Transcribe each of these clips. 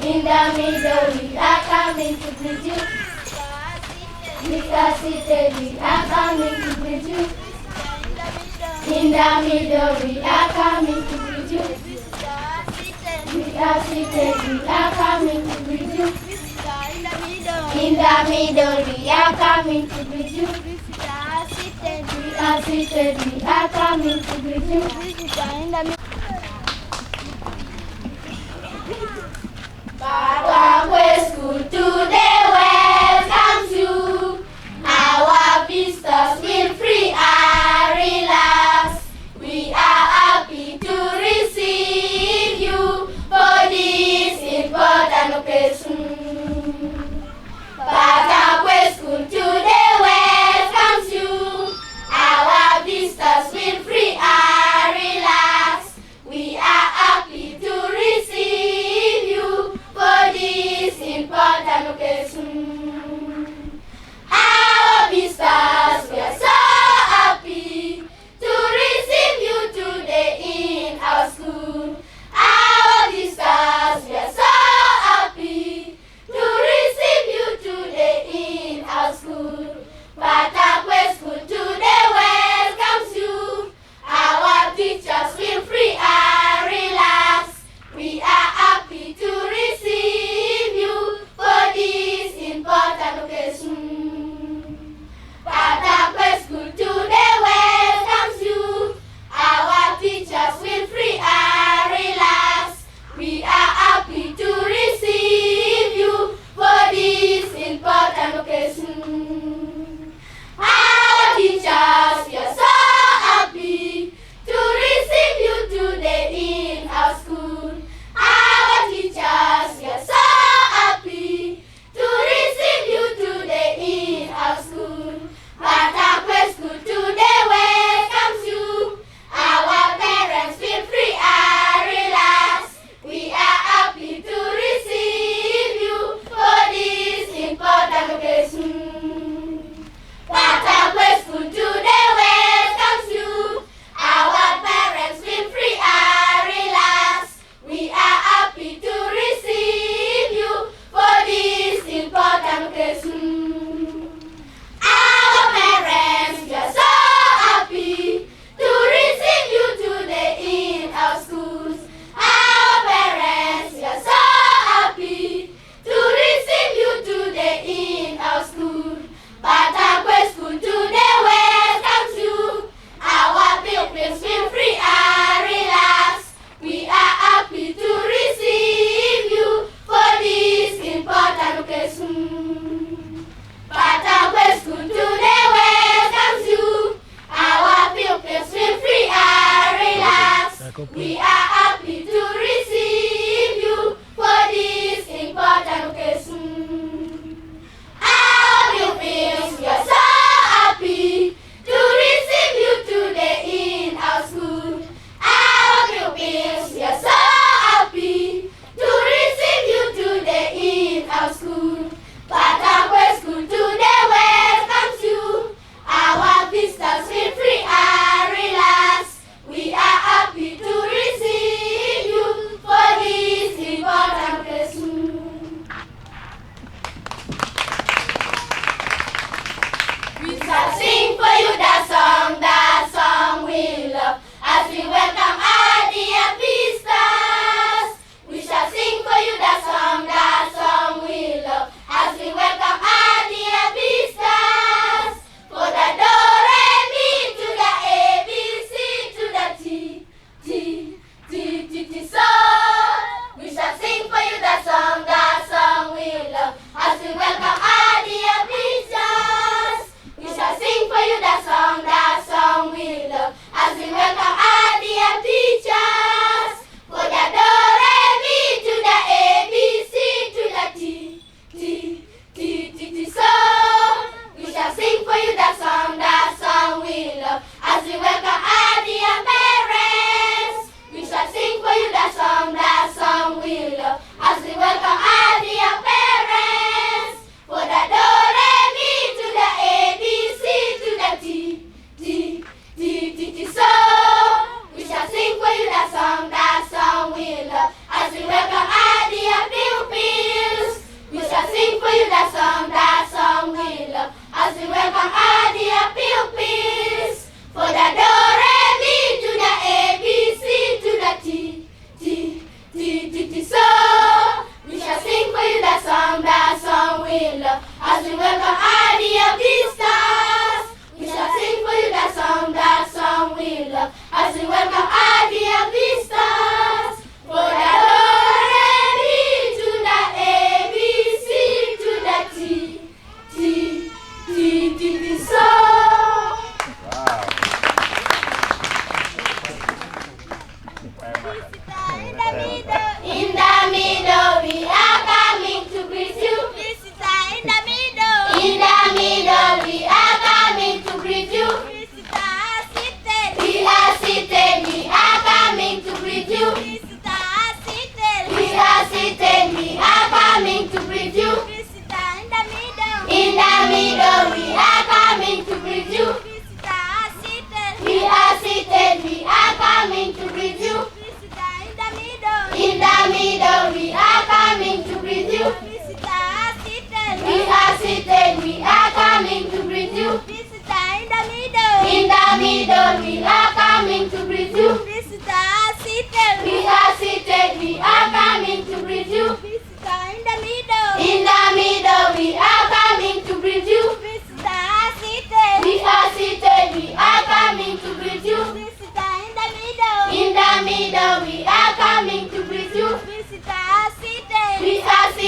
In the middle, we are coming to greet you. We are seated, we are coming to greet you. In the middle, we are coming to greet you. We are seated, we are coming to greet you. In the middle, we are coming to greet you. We are seated, we are coming to greet you. Katakwe School today welcomes you. Our visitors will free and relax. We are happy to receive you for this important occasion. Katakwe School today welcomes you. Our visitors will free and relax. We are happy to receive you for this important occasion. Our visitors, we are so happy to receive you today in our school. Our visitors, we are so happy.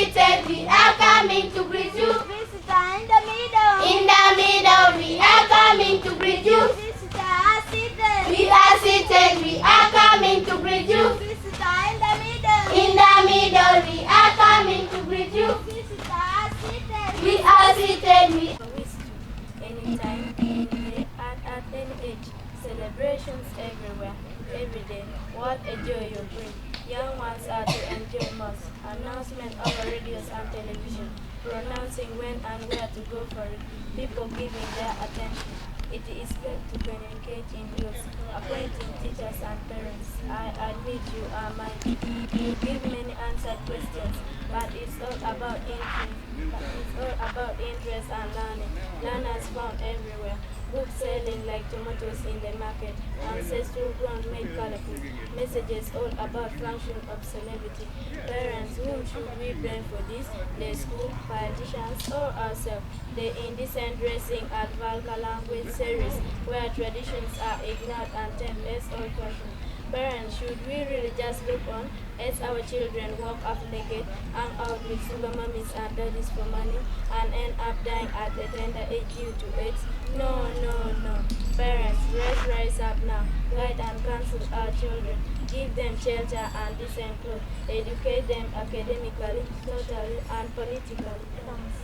seated, we are coming to greet you. Visitor in the middle. In the middle, we are coming to greet you. Visitor are seated. We are seated, we are coming to greet you. Visitor in the middle. In the middle, we are coming to greet you. Visitor are seated. We are seated, we wish to anytime, any day, and at any age. Celebrations everywhere, every day. What a joy you bring. Young ones are to enjoy most. Announcement over radios and television, pronouncing when and where to go for it. People giving their attention. It is great to communicate in youth, acquainting teachers and parents. I admit you are mighty. You give many answered questions, but it's all about interest. But it's all about interest and learning. Learners found everywhere. Books selling like tomatoes in the market. Ancestral ground made colorful. Messages all about function of celebrity. Parents, whom should we blame for this? The school, politicians, or ourselves? The indecent dressing at vulgar language series, where traditions are ignored and termed as old fashioned. Parents, should we really just look on as our children walk up naked, hang out with sugar mummies and daddies for money, and end up dying at a tender age due to AIDS? No, no, no. Parents, let's rise up now. Guide and counsel our children. Give them shelter and decent clothes. Educate them academically, socially, and politically. Thanks.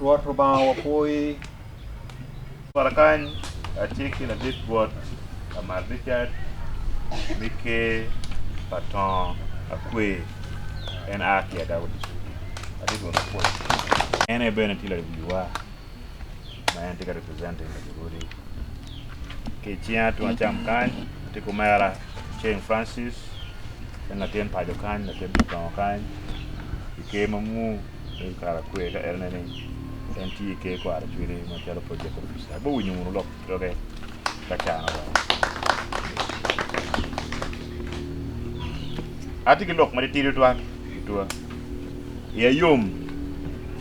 Rwot Rubanga wapwoyi. Kany atye ki ladit bot Lamar Richard me ker pa Tongo Akwe en a ki i Agago District. Ladit bot apwoyo. En aye bene tye lawiwa ma en tye ka representing Lajurudi. Ki i cinga tung acam kany atye ki omera Ceng Francis en latin paco kany latin pa Tongo kany i ker ma Mu me kare akwe ka en ni en tye i ker kwaro cwiny macalo project officer. Abiwinyo wunu lok doge ka cano bene. Atye ki lok matitidi tutwal itwa. Iya yom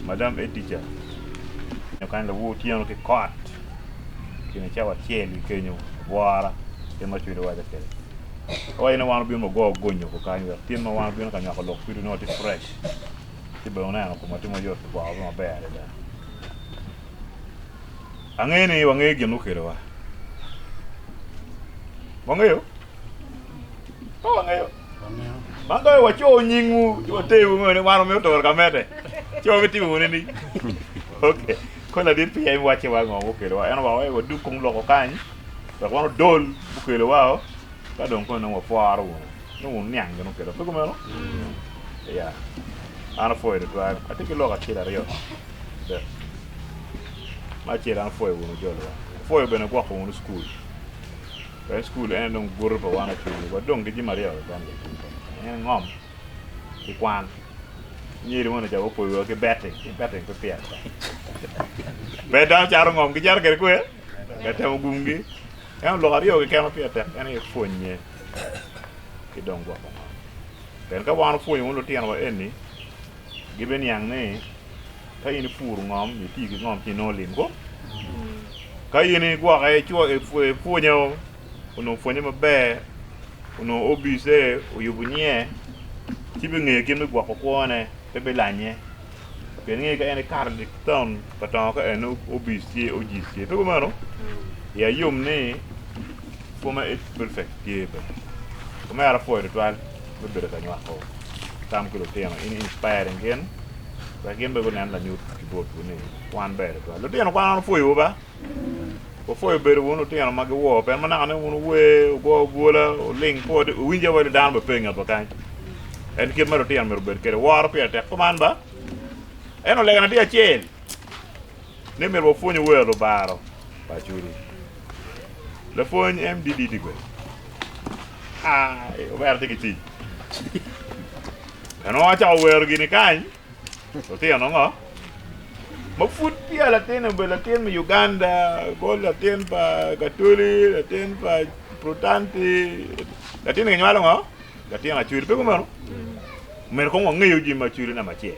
madam head teacher nyo kany lawor otyeno ki kot kine cawa acel ki kenyo abwora kit ma cwiny waco kwede. Awaco ni wan obino wago gonyo ko kany wek tin ma wan obino ka nywako lok kwidi nongo tye fresh ci bene wuneno komwa tye mayot kigwoko be maber adada. Angeyo ni wangeyo gin mukelowa. Wangeyo? Pe wangeyo. Man ka waco nyingwu ci waterwu ni wan wamito turo gamente ci wabitimo wunu ni okay. Kong ladit PM wacciwa ngo mukelowa en owaco ni wadug kong loko kany wek wan odol mukelowa ka dong kono nongo wapworo wunu nongo wuniang gin mukelo pe kumeno? Ya an apwoyo tutwal atye ki lok acel aryo adek me acel an apwoyo wunu jolowa apwoyo bene gwoko wunu cukul pien cukul en dong guti pa wan acwali wadong ki jami aryo keken en ngom ki kwan nyeri moni ca gupoyowa ki betting betting pe pire tek pe dano cato ngom gicato kwede kwe ka temo gumgi Ento lok aryo keken ma pire tek en aye pwonye ki dong gwoko ngom. Pien ka wan wapwonyo wun lutinowa eni, gibiniang ni ka in ipuro ngom nyo itiyo ki ngom ci inongo lim ko. Ka in igwoke ipwonye onongo pwonye maber, onongo obice oyubo nyinge, ci bingeyo kit me gwoko kwone pe bilanye. Pien inge ka en ikato i taun pa tongo ka en obic tye ojic tye pe kumeno? Iya yom ni former age prefect tye bene. Omera apwoyo tutwal me bedo ka nywako tam ki lutino in inspiring gin wek gin bene gunen lanyut ki botwu ni kwan ber tutwal. Lutino kwan wan opwoyowu ba? Wapwoyo bedo wun lutino ma giwor pien ma naka ni wun wuwer, wugo bwola, wuling pe wuwinjo wa dano bene pe i ngetwa kany. En kit ma lutino myero obed kwede. Woro pire tek kuman ba? Ento legana tye acel ni myero wapwony wer lubaro pa Acholi. Lapwony MDD tye kwede. Ai, omera tye ki tic. Pien ma wacako wero gini kany, lutino ngo? Ma pud peya latin obedo latin me Uganda, kor latin pa Katoli, latin pa Protanti, latin kinywalo ngo? Latin Acholi, pe kumeno? Myero kong wangeyo jami ma Acholi namba acel.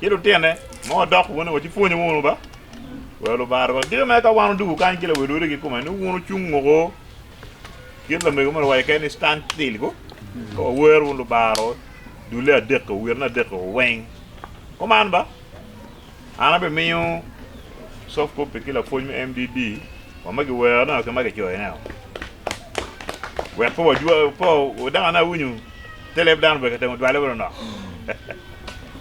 Ci lutine ma wadok wunu wa ci pwonyo wunu ba. Wek lubaro ba. Diro mere ka wan odugu kany ki lawil odi kikome ni wun wucung woko. Kit lamego moni owaco kene ni stand still ko. Ka wawer wun lubaro dule adek-ki owirne adek-ki weng. Kuman ba, an abimiyo soft copy ki lapwony me MDD wa ma giwero-ne ki ma gicoyo-ne. Wek pe wajwa pe dok an awinyo te leb dano bene katemo dwale bene onok.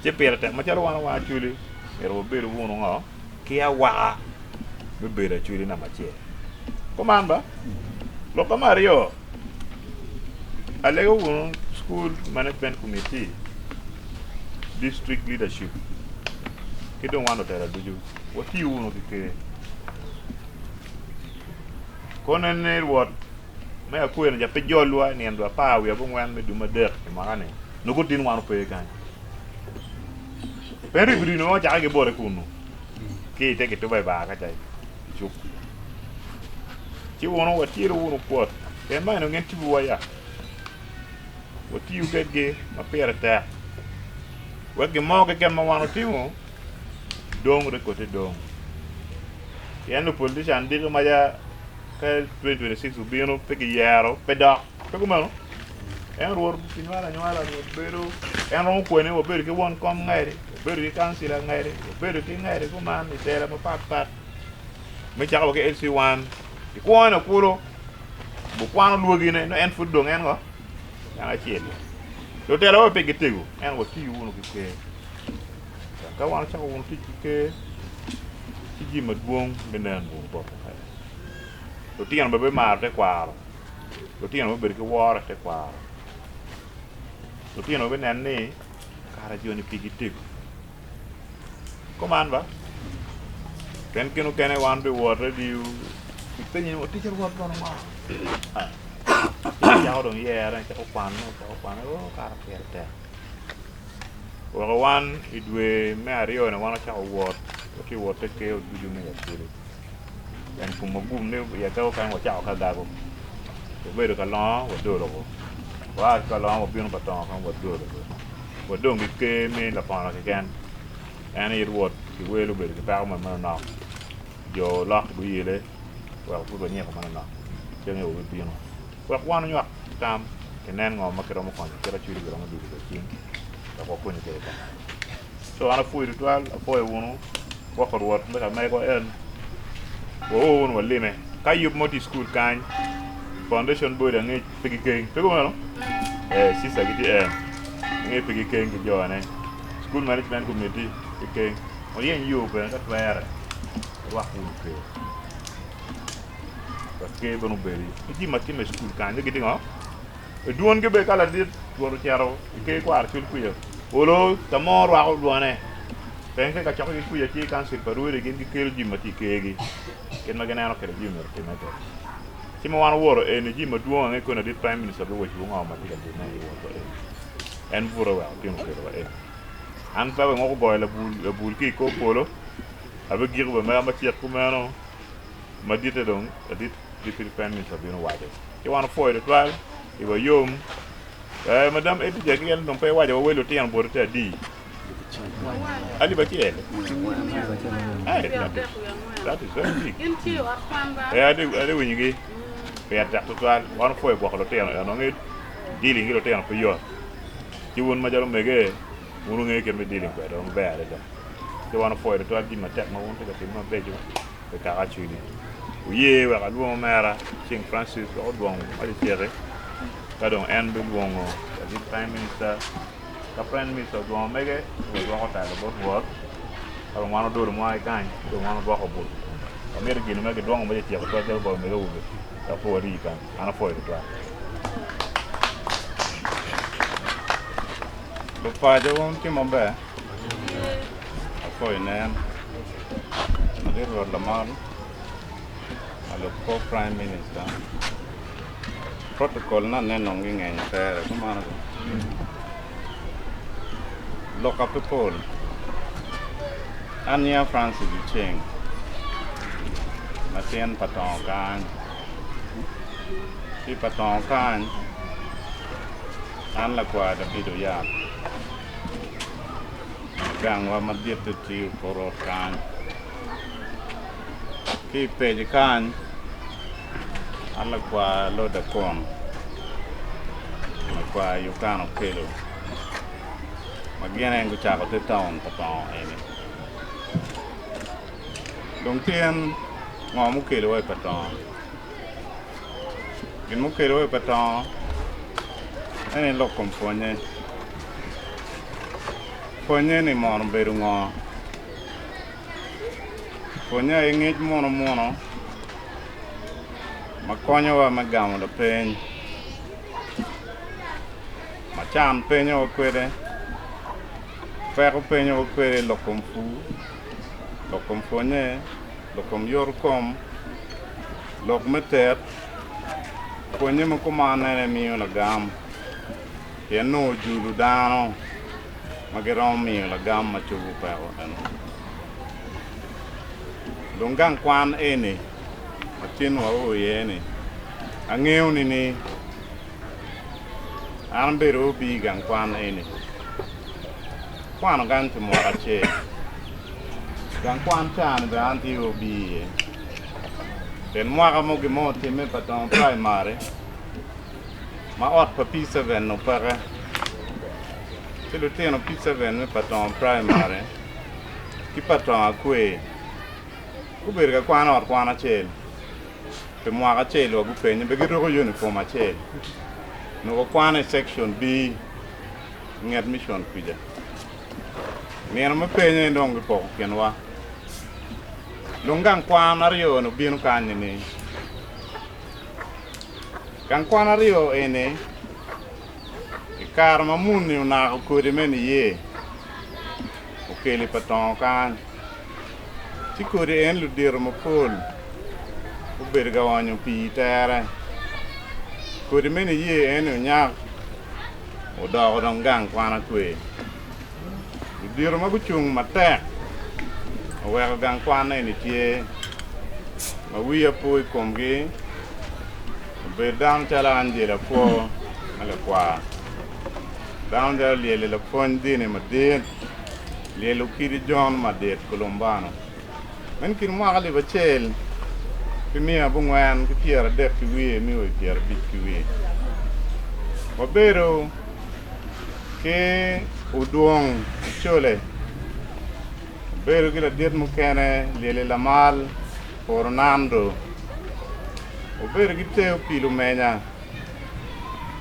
Ci pire tek macalo wan wan Acholi myero wabedo wunu ngo ki awaka me bedo Acholi namba acel. Kuman ba, lokka me aryo, alego wunu School Management Committee, District Leadership ki dong wan lutela ducu watiyo wunu ki ker. Kono ni Rwot me akwena ja pe jolwa i nino 18 me dwe me adek i mwaka-ni, nongo tin wan ope kany. Pe ribo ringo ma ocake ki bote kunnu ki i te kituba i bar ka ca i cuk. Ci wunu watyelo wunu kwot, pien man eno gin tibuwa ya. Watiyo kwedgi ma pire tek wek gin mo keken ma wan otimo dong rekote dong. Pien lupolitican diki maca ka 2026 obino pe kiyero pe dok. Pe kumeno? En Rwot kinywalo anywala, Rwot bedo, en romo kweni wabedo ki won kom ngeri, wabedo ki kancila ngeri, wabedo ki ngeri kuman i tela mapat pat me cako wa ki LC1 i kwone kulu bukwano lwogine nongo en pud dong en ngo en acel. Lutela wa pe gitego en watiyo wunu ki ker. Ka wan wacako wunu tic ki ker ci jami madwong binen wunu botwa kany. Lutino bene bimaro tekwaro. Lutino bibedo ki woro i tekwaro. Lutino bineno ni kara joni pigi tego. Kuman ba, pien kine mukene wan biwot rediyo ipenye ni ticca rwot kono ngo? Ci cako dong yere, cako kwane, cako kwane, oo kara pire tek. Weko wan i dwe me aryoni wan wacako wot, watye wot te keyo ducu me Acholi. En kom magum ni i agako kany wacako ki agago, wabedo ka longo wadolo ko, waa ki ka longo wabino pa tongo kany wadolo ko, wadong ki ker me lapono keken. En aye Rwot ki wel obedo ki peko moni manonok, jo olok guyele wek pud wanyiko manonok ci ange wabibino wek wan onywak tam kinen ngo ma kiromo konyo kit acwili kiromo dilo kwede cing wek wakonyu kwede kaka. Co an apwoyo tutwal, apwoyo wunu gwoko Rwot me ka megwa en. Wao wunu walime. Ka yub mo tye i cukul kany, foundation body angec pe gikeng. Pe kumeno? Eh, sister gitye en. Angec pe gikeng ki jone. School management committee pe keng. Wayeny yo bene ka twere, warwak wunu ker. Wek ker bene obedi. Ki jami ma timme i cukul kany, ni gitye ngo? I dwongi bene ka ladit Rwot ocito i ker kwaro cul kwica, olo ka mo rwako dwone. Pien ka kacokke ki kwica tye i kancil pa rwodi gin gikelo jami ma tye i kergi kit ma gineno kwede jami myero otimme kwede. Ci ma wan owoto eni jami madwong ange koni ladit prime minister biwacciwu ngo ma tye ka timme i wotwa eni. En bute wek otino kelowa eni. An pe abingoko goyo labul ki i kor polo, abigiko bene mega macek kumeno maditte dong ladit deputy prime minister bino waco. Ci wan opwoyo tutwal, iwa yom. Eh, madam Edija keken dong pe iwaco wa wel lutino boti tye adi? Alip acel? Eh, that is, that is very big. Eh, adi, adi winyogi. Pire tek tutwal. Wan opwoyo gwoko lutino eno nge dealing ki lutino pe yot. Ci wun macalo mege, wun wungeyo kit me dealing kwede maber adada. Ci wan opwoyo tutwal jami matek ma wun tye ka timo mabeco. Pi kaka acwili. Wuye wek alwong omera Ceng Francis wek odwong ma ceceki. Ka dong en bilwongo ladit Prime Minister, ka Prime Minister odwongo mege, ci wadwoko talo bot Rwot, ka dong wan odolo mwa ki kany, ci dong wan wadwoko buto. Wamito gin me gidwongo ma ceceko twal calo bot omege awobe, dok pe warii kany. An apwoyo tutwal. Lupaco wun tye maber? Apwoyo nen. Ladit Rwot Lamal. Alub kor Prime Minister, protocol na ne nongo gingeny tere kumano be. Loka pe pol. An nyinga Francis Oceng, latin pa tongo kany. Ki pa tongo kany, an lakwar David Oyat. Gangwa maditte tye Oporot kany. Ki i peci kany, an lakwar Loda Kwon, lakwar Yukana Okello ma gin aye gucako te taun pa tongo eni. Dong tyen ngo mukelowa i pa tongo? Gin mukelowa i pa tongo en aye lok kom pwonye. Pwonye-ni mono obedo ngo? Pwonye aye ngec muno muno ma konyowa me gamo lapeny ma can penyowa kwede, peko penyowa kwede i lok kom pur, lok kom pwonye, lok kom yotokom, lok me tet. Pwonye ma kuman en aye miyo lagam pien nongo ojulo dano. ma giromo miyo lagam ma cobo peko eno. Dong gang kwan eni ma tin wao iye ni angeyo ni ni an abedo OB i gang kwan eni akwano gang pi mwaka acel gang kwan ca ni bene an tye OB iye pien mwaka mo gin mo otimme pa dongo praimari ma ot pa P7 opeke. Ci lutino P7 me Patongo Praimari ki Patongo Akwe gubedo ka kwan ot kwan acel pi mwaka acel wa gupenye be giruko unifom acel nongo kwano i section B i nget mission kuca. Nino me penye dong gipoko kinwa. Dong gang kwan aryo-ni obino kany ni Gang kwan aryo eni I kare ma muni onako kodi me niye, okeli pa tongo kany, ci kodi en ludito mapol gubedo ka onyo pii i tere. Kodi me niye en-ni onyak odoko dong gang kwan akwe. Ludito ma gucung matek oweko gang kwan eni tye ma wiya po i komgi. Obedo dano calo Angela Apwo ma lakwar, dano calo Lyelli lapwony dini madit, Lyelli Okidi John Madit Kulumbano. Meno kin mwaka alip acel ki miya abongwen ki pyeradek ki wiye me o i pyerabic ki wiye. Wabedo ki Odwong Ocole, wabedo ki ladit mukene Lyelli Lamal Fernando. Wabedo ki Teopil Omenya,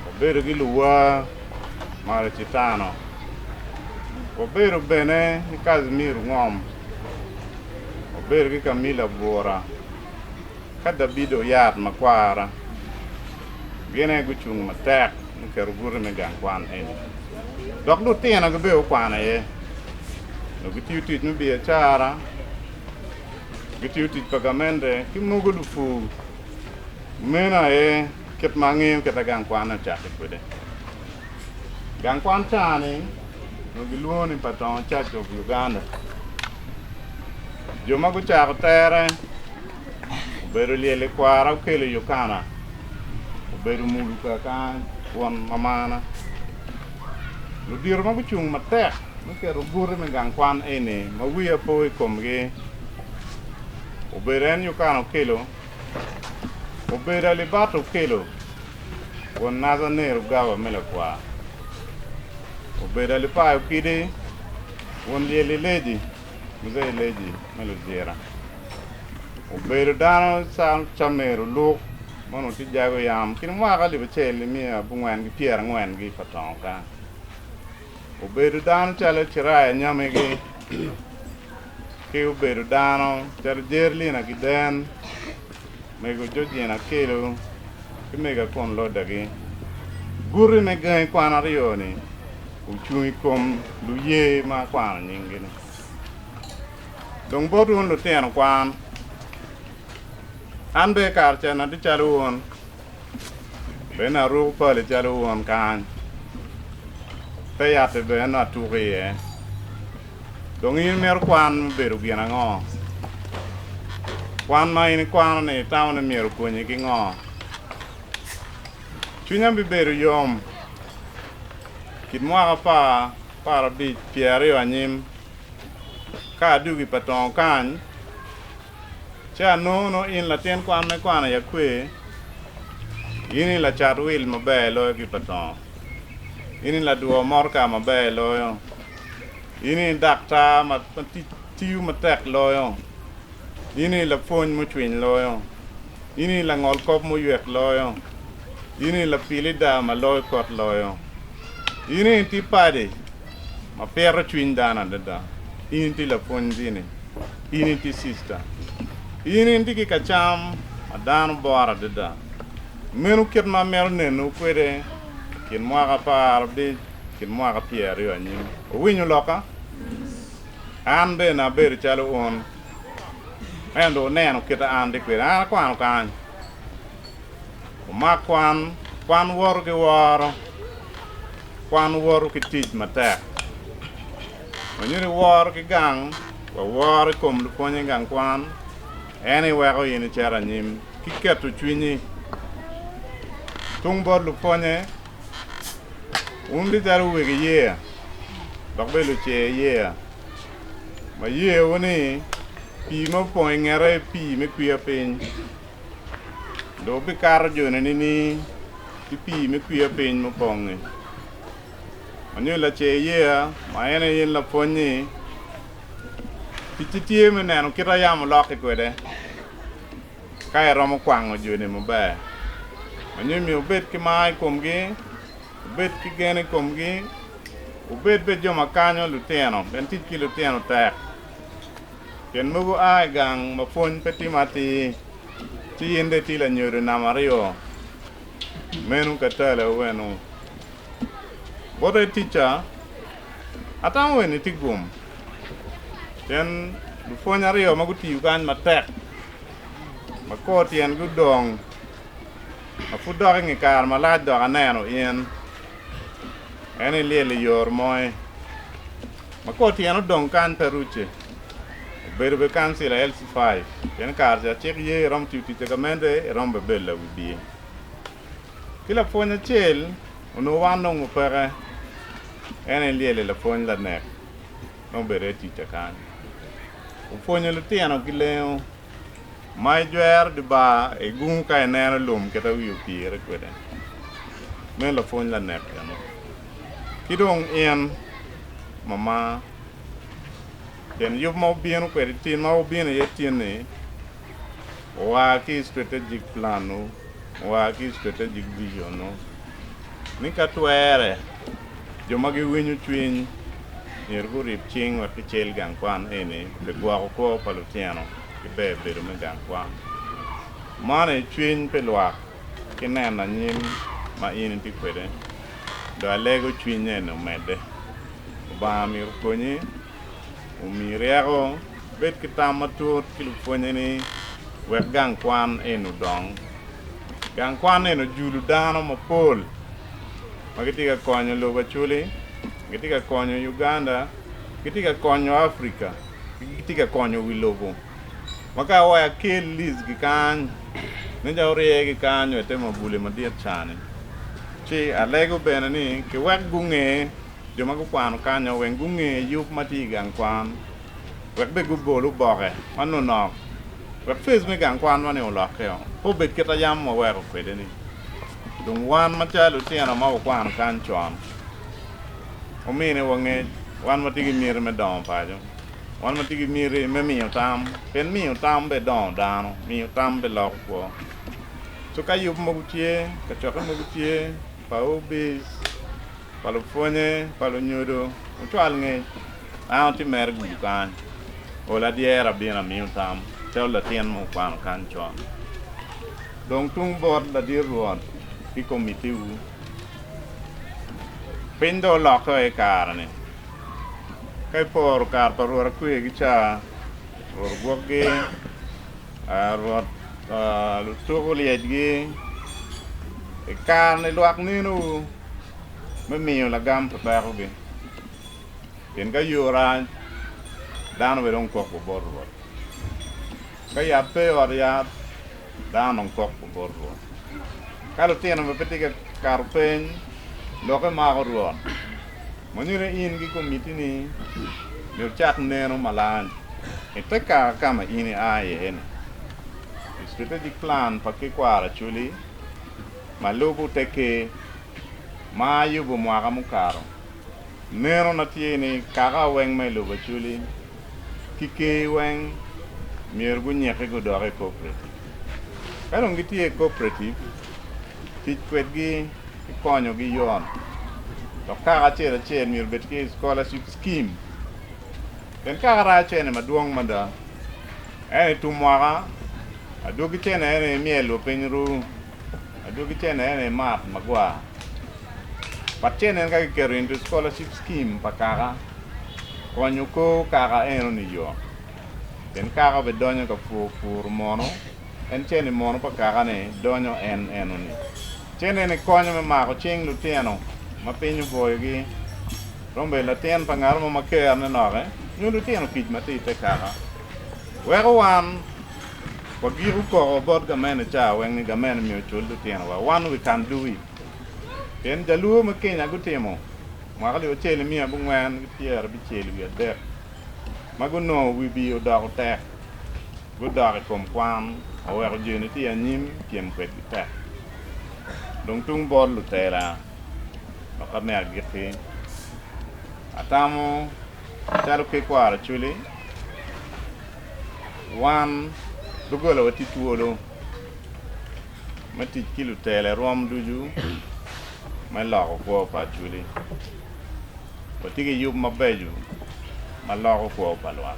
wabedo ki Luwa Maracitano, wabedo bene ki Kazimir Ngom, wabedo ki Camilla Bura, ka Dabido Oyat Makwara. Gin aye gucung matek me keto guti me gang kwan eni. Dok lutinogi bene gukwano iye. Dong gitiyo tic me biacara. Gitiyo tic pa gamente ki mogo lupur. Meno aye kit ma angeyo kit ma gang kwan ocakke kwede. Gang kwan ca-ni onongo gilwongo ni Patongo Church of Uganda. Jo ma gucako tere obedo lyel i kwara okelo Yokana, obedo mulo kakany won mamana. Ludito ma gucung matek me keto guti me gang kwan eni ma wiya po i komgi obedo en Yokana Okello, obedo Alibato Okello, won Nazaner Ogawa me Lakwar, obedo Alipayo Kidi, won Lyel Ileji, Muzee Ileji me Lujira, obedo dano Camer Oluk. Ma onongo tye jago yam kine mwaka alip acel ki miya abongwen ki pyerangwen gi pa tongo kany. Obedo dano calo Ciraya Nyamigi ki obedo dano calo Jerlina Giden, mego Georgina Akelo ki mego Akon Lodagi. Guti me gangi kwan aryo-ni ocung i kom luye ma akwano nyinggi-ni. Dong bot wun lutino kwan, an bene kare ca atye calo wun, bene aruko pali calo wun kany, te yat-ti bene nongo atuko iye. Dong in imito kwan me bedo gin ango? Kwan ma in ikwano-ni itamo ni myero okonyi ki ngo? Cwinya bibedo yom kit mwaka apar, aparabic, pyeraryo anyim ka adwogi pa tongo kany, ci anongo nongo in latin kwan me kwano i akwe, in i lacat wil maber loyo ki pa tongo, in i ladwo motoka maber loyo, in i daktar ma tiyo matek loyo, in i lapwony mucwiny loyo, in i langol kop muywek loyo, in i lapilida ma loyo kot loyo, in i tye padi ma pito cwiny dano adada, in itye lapwony dini, in itye cista, in itye ki kacam ma dano boro adada. Meno kit ma amito nenowu kwede i kin mwaka aparabic kin mwaka pyeraryo anyim. Wuwinyo lokka? An bene abedo calo wun, ento dong wuneno kit a an atye kwede. An akwano kany, wumak kwan, kwan woto ki woro. Kwan woto ki tic matek. Wanyuto ni woro ki gang wa woro i kom lupwonye i gang kwan en aye weko in icito anyim ki keto cwinyi tung bot lupwonye. Wun tye calo wegi yeya dok bene lucer yeya ma yeyawu ni pii ma opong i ngete pii me kwiya piny. Dong wubikato joni nining ki pii me kwiya piny mupong-ngi? Ma nyo lacer yeya ma en aye in lapwony-nyi, ticci tye me neno kit ma yamo lokke kwede ka iromo kwango joni maber. Ma nyo myero wubed ki mar i komgi, wubed ki gen i komgi, wubed bene jo ma kanyo lutino pien tic ki lutino tek. Pien mogo a i gang ma pwony pe timo atir, ci in dong itye lanyodo namba aryo. Meno katala wenu. Bote ticca, atamo weni tye gum. Pien lupwony aryo ma gutiyo kany matek, ma kor tyengi odong, ma pud dok i nge kare malac dok aneno in, en ilyel i yor moi. Ma kor tyene odong kany pe rucce, obedo bene kancila LC5, pien kare ca cik ye iromo tiyo tic pa gamente, iromo bene bedo lawibye. Ki lapwony acel onongo wan dong wapeke, en aye lyel i lapwony lanek ma obedo aye ticca kany. Opwonyo lutino ki lengo ma ijwero dye bar igungu ka ineno lum kit ma wiye opire kwede. Meno lapwony lanek eno. Ki dong in mama, pien yub ma wubino kwede tin ma wubino iye tin-ni oa ki i strategic plan-wu, oa ki i strategic vision-wu ni ka twere jo ma giwinyo cwiny myero gurib cing wek gicel gang kwan eni pi gwoko kwo pa lutino ki ber bedo me gang kwan. Man aye cwiny pi lwak ki neno anyim ma in itye kwede. Dong alego cwiny eni omedde. Lubanga myero okonyi, omi ryeko, ibed ki tam matut ki lupwonnyeni wek gang kwan eni odong. Gang kwan eni ojulo dano mapol ma gitye ka konyo lobo Acholi, gitye ka konyo Uganda, gitye ka konyo Africa, ki gitye ka konyo wi lobo. Ma ka awaco akel list-gi kany, nen calo oryegi kany wa i te mabule madit ca-ni. Ci alego bene ni kiwek gunge jo ma gukwano kanyo weng gunge yub ma tye i gang kwan wek bene gubol oboke manonok wek face me gang kwanwa ni olokkeo pe obed kit ma yam waweko kwede-ni. Dong wan macalo lutino ma wakwano kany con, waminiwa ngec, wan watye ki miti me dongo paco, wan watye ki miti me miyo tam pien miyo tam bene dongo dano, miyo tam bene loko kwo. So ka yub mogo tye, kacokke mogo tye pa OBs, pa lupwonye, pa lunyodo, wucwal ngec. An atye mere gudo kany. Ol adyera abino amiyo tam calo latin ma okwano kany con. Dong tung bot ladit Rwot ki komitiwu, piny dong olokke wa i kare-ni. Ka iporo kare pa Rwot akwegi ca, Rwot ogwokgi, Rwot lutuku lyecgi, i kare-ni lwak nenowu me miyo lagam pi pekogi. Pien ka yo rac, dano bene dong kok bot Rwot. Ka yat pe i ot yat, dano dong kok bot Rwot. Ka lutino bene pe tye ka kato peny, lokke mako Rwot. Ma nyuto ni in ki komitini myero wucak neno malac i te kaka ka ma in ia iye-ni. I strategic plan pa ki kwaro Acholi ma lubo te ker ma ayubo mwaka mukato, Neno na tye ni kaka weng ma i lobo Acholi ki ker weng myero gunyike gudok i cooperative. Ka dong gitye i cooperative, tic kwedgi ki konyogi yot dok kaka acel acel myero obed ki scholarship scheme pien kaka rayo cene madwong mada ento i tum mwaka adwogi cene eni myelo piny ru. Adwogi cene en aye mat magwar. But cene en ka kiketo into scholarship scheme pa kaka, konyo kor kaka eno ni yot. Pien kaka obidonyo ka pur pur mono, en cene mono pa kaka ni donyo en eno ni. Cene ni konyo me mako cing lutino ma piny oboyogi. Romo bedo latin pa ngat mo ma ker ne noke, nyo lutino kic ma tye ite kaka. Weko wan Wagiko koko bot gamente ca weng ni gamente myero ocul lutinowa. Wan we can do it. Pien jaluo me Kenya gutimo mwaka alip acel miya abongwen ki 73 ma gunongo wibye odoko tek gudok i kom kwan oweko joni tye anyim pyem kwedgi tek. Dong tung bot lutela loka me agikki atamo calo ki kwaro Acholi Wan doggola watye twolo me tic ki lutela i rwom ducu me loko kwo pa Acholi. Watye ki yub mabeco ma loko kwo pa lwak.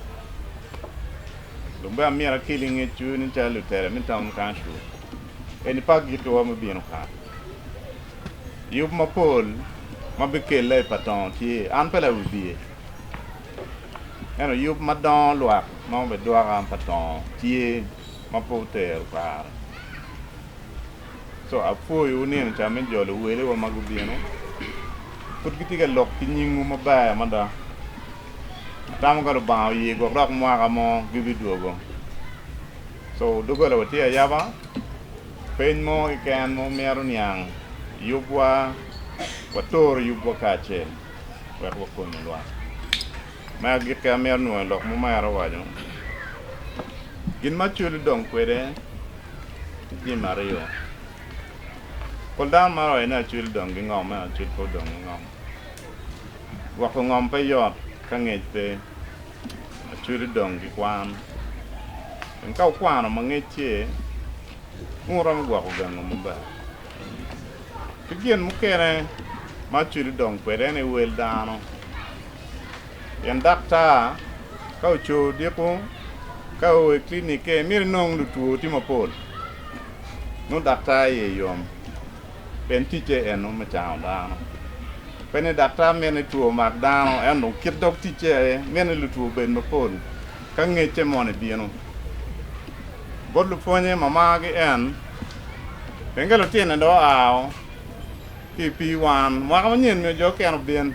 Dong bene amyero akel i ngecwu ni calo lutela me town council eni pe agikkiwa me bino kany. Yub mapol ma bikelle i pa tongo tye, an pe lawibye. Ento yub ma dongo lwak ma obidwoka pa tongo tye ma pe otero kare. Co apwoyowu nino ca me jolo welewa ma gubino. Pud gitye ka lok ki nyingwu maber mada. Atamo ka Lubanga oye gwok dok mwaka mo gibidwogo. Co doggola wa tye ayaba, peny mo keken ma wumito niang yubwa, watoro yubwa kacel. wek wakonyu lwak. Me agikki amito nwoyo lok ma omera owaco, Gin ma Acholi dong kwede tye jami aryo. Pol dano maro waco ni Acholi dong ki ngom ento Acholi pe odong ki ngom. Gwoko ngom pe yot ka ngec pe. Acholi dong ki kwan. Pien ka wukwano ma ngec tye, wun wuromo gwoko gangu maber. Ki gin mukene ma Acholi odong kwede en aye wel dano. Pien daktar ka oco odiko ka oo i clinic-ke myero inong lutwo tye mapol nongo daktar iye yom pien ticce eno me cango dano. Pe ni daktar mito ni two omak dano ento dong kit dog ticce aye mito ni lutwo obed mapol ka ngecce moni bino. Bot lupwonye ma margi en, pien ka lutine dong oa ki i pii wan, mwaka manyen myero jo okene obin.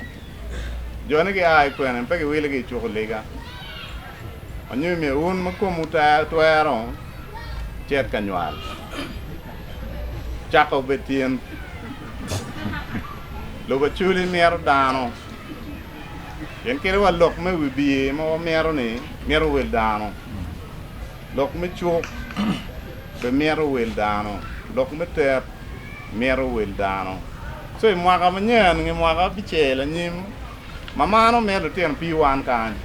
Jone gia i kwene pe giwilogi i cuko liga. Anyo myero wun ma komwu twero cit ka nywal. Cako obed tin. Lobo Acholi mito dano. Pien kadi wa lok me wibye ma wamito ni mito wel dano. Lok me cuk be mito wel dano. Lok me tet mito wel dano. So i mwaka manyen nge mwaka abicel anyim ma mano mito lutino pii wan kany.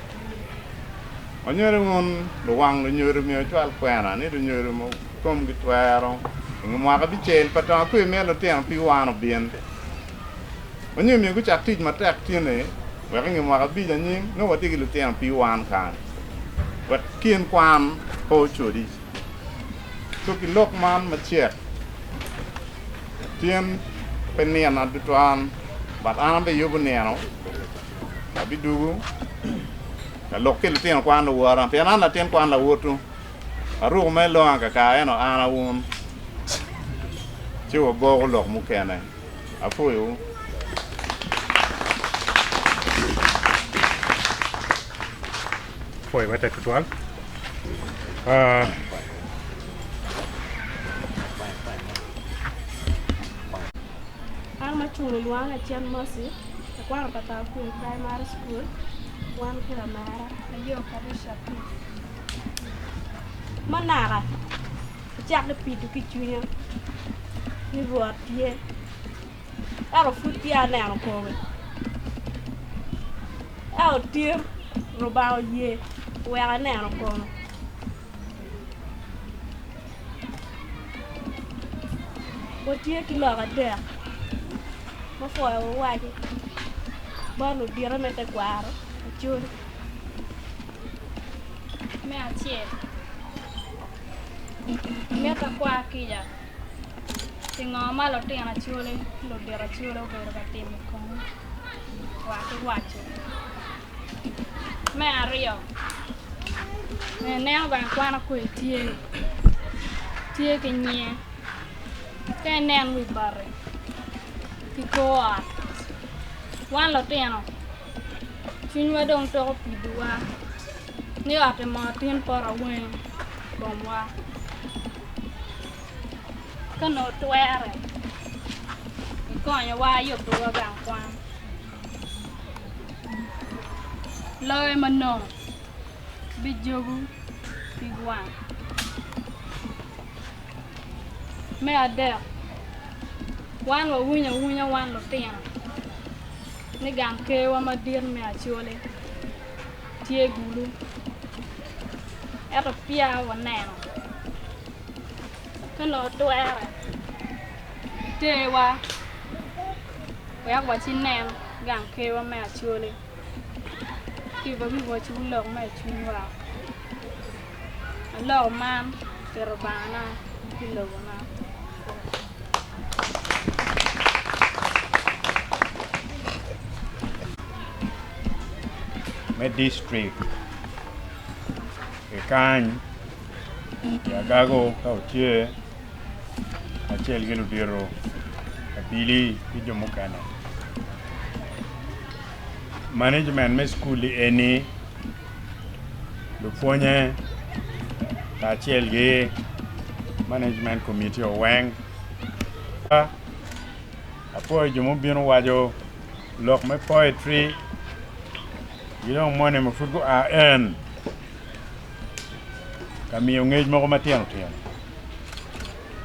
Wanyuto wun luwang lunyodo myero wucwal kwena ni lunyodo ma komgi twero. I nge mwaka abicel, pa tongo akwe mito lutino P1 obin. Onyo myero gucak tic matek tine wek i nge mwaka abic anyim nongo watye ki lutino P1 kany wek kin kwan pe ocodi. So ki lok man macek, tin pe nina tutwal but an abiyubo nino abidugu ka lok ki lutino kwan luwota pien an latin kwan lawotwu. Aruko me longa kakar ento an awun ci waboko lok mukene. Apwoyowu. Apwoyo matek tutwal. Ah. An macung i lwanga lacen Mercy, akwano pa Taukwin Primary School, wan ki lamera ayo Patricia Peace. Ma naka acakke pido ki i cwinya ni Rwot tye, ento pud peya aneno kome. Ento tin Lubanga oye oweko aneno kome. Watye ki lok adek ma pwoyo wawaco bot ludito me tekwaro Acholi. Me acel, mito akwa kica pi ngo ma lutino Acholi ki ludito Acholi obedo ka timo i komu wa ki waco. Me aryo, ineno gang kwan akwe tye tye ki nyinge ka inen wi bati ki kor ot wan lutino Cwinywa dong toko pidowa ni ot-ti moo tin poto aweng i komwa. Ka nongo twere, ikonyowa yubowa gang kwan. Loyo ma nongo bijobo pig wang. Me adek, wan wawinyo awinya wan lutino. ni gang kerwa madit me Acholi tye Gulu ento peya waneno ka nongo twere iterwa wek wacinen gang kerwa me Acholi ci wabiwacciwu lok ma i cwinywa aloko man pi Rubangana ki lobona. Me dictrik ki kany i Agago ka otye kacel ki ludito abili ki jo mukene. Management me cukul eni lupwonye kacel ki management committee weng apwoyo jo mubino waco lok me poetry ki dong moni ma pud gua en ka miyo ngec mogo matino tino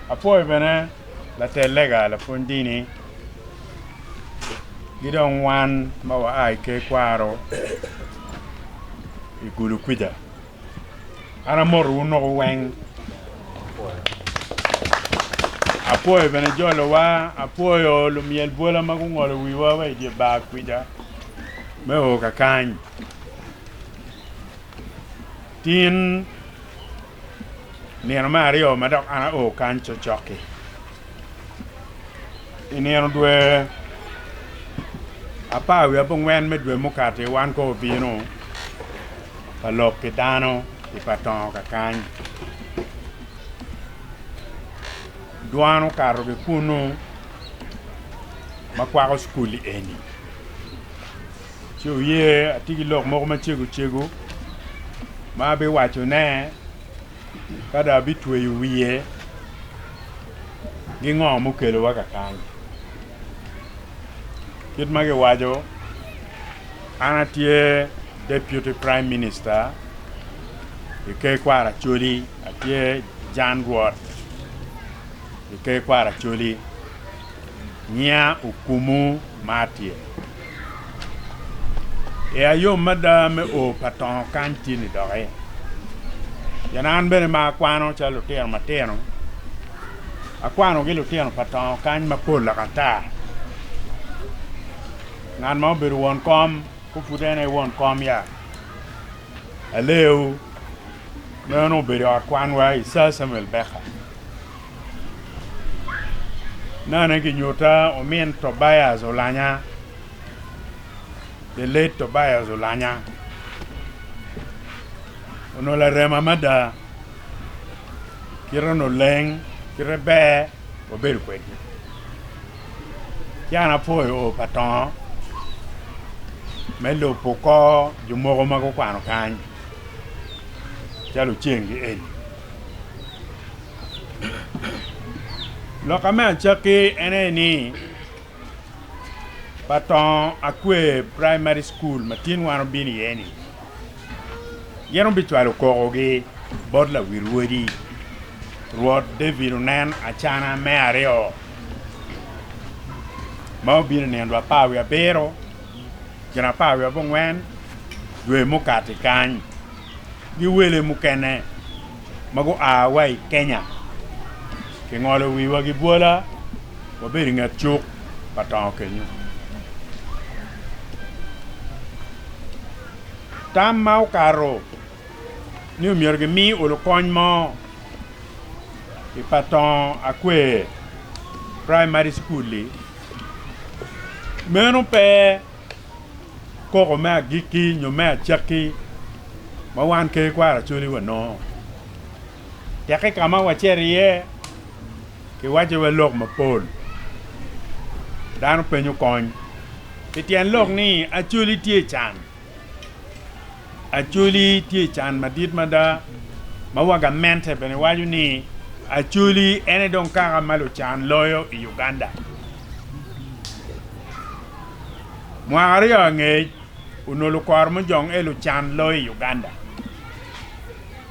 apwoyo bene latel lega lapwony dini ki dong wan ma waa i ker kwaro i Gulu kwica. An amotowu noko weng. Apwoyo bene jolowa, apwoyo lumyel bwola ma gungolo wiwa wa i dye bar kwica me o kakany. Tin nino me aryo ma dok an ao kany cokcok-ki. I nino dwe apar wiye abongwen me dwe mukati wan kong obino ka lok ki dano i pa tongo kakany. Dwan okato ki kunu ma kwako cukul eni ci oye atye ki lok mogo macego cego ma abiwacone Ka dong abitweyo wiye gi ngo mukelowa kakany? Kit ma giwaco, an atye Deputy Prime Minister i Ker Kwaro Acholi, atye Jan Rwot i Ker Kwaro Acholi, nyinga Okumu Matthew. Iya yom mada me o pa tongo kany tye-ni doki pien an bene ma akwano calo lutino matino. Akwano ki lutino pa tongo kany mapol ata. Ngat ma obedo won kom ko pud en aye won kom ya. Aleu meno obedo i ot kwanwa i Sir Samuel Baker. Nane kinyuta omin Tobias Olanya, the late Tobias Olanya. Onongo larema mada, kite onongo leng, kite ber, wabedo kwedgi. Ci an apwoyo oo pa tongo me lubo kor jo mogo ma gukwano kany calo Oceng ki Eli. Loka me acakki en aye ni pa tongo Akwer Primary School ma tin wan obino iye-ni gin obicwalo kokogi bot lawil wodi Rwot David onen acana me aryo ma obino i nino 17 gin 14 dwe mukato i kany ki wele mukene ma gua wa i Kenya kingolo wiwa ki bwola wabedo i nget cuk pa tongo kenyu. Tam ma okato ni omyero gimi olo kony mo i pa tongo Akwer Primary School-li meno pe koko me agikki nyo me acakki ma wan Ker Kwaro Acholi wanongo. Tekke ka ma wacito iye kiwacciwa lok mapol, dano penyo kony pi tyen lok ni Acholi tye i can. Acholi tye i can madit mada ma wa gamente bene waco ni Acholi en aye dong kaka ma lucan loyo i Uganda. Mwaka aryo angec onongo lukoro mujong aye lucan loyo i Uganda.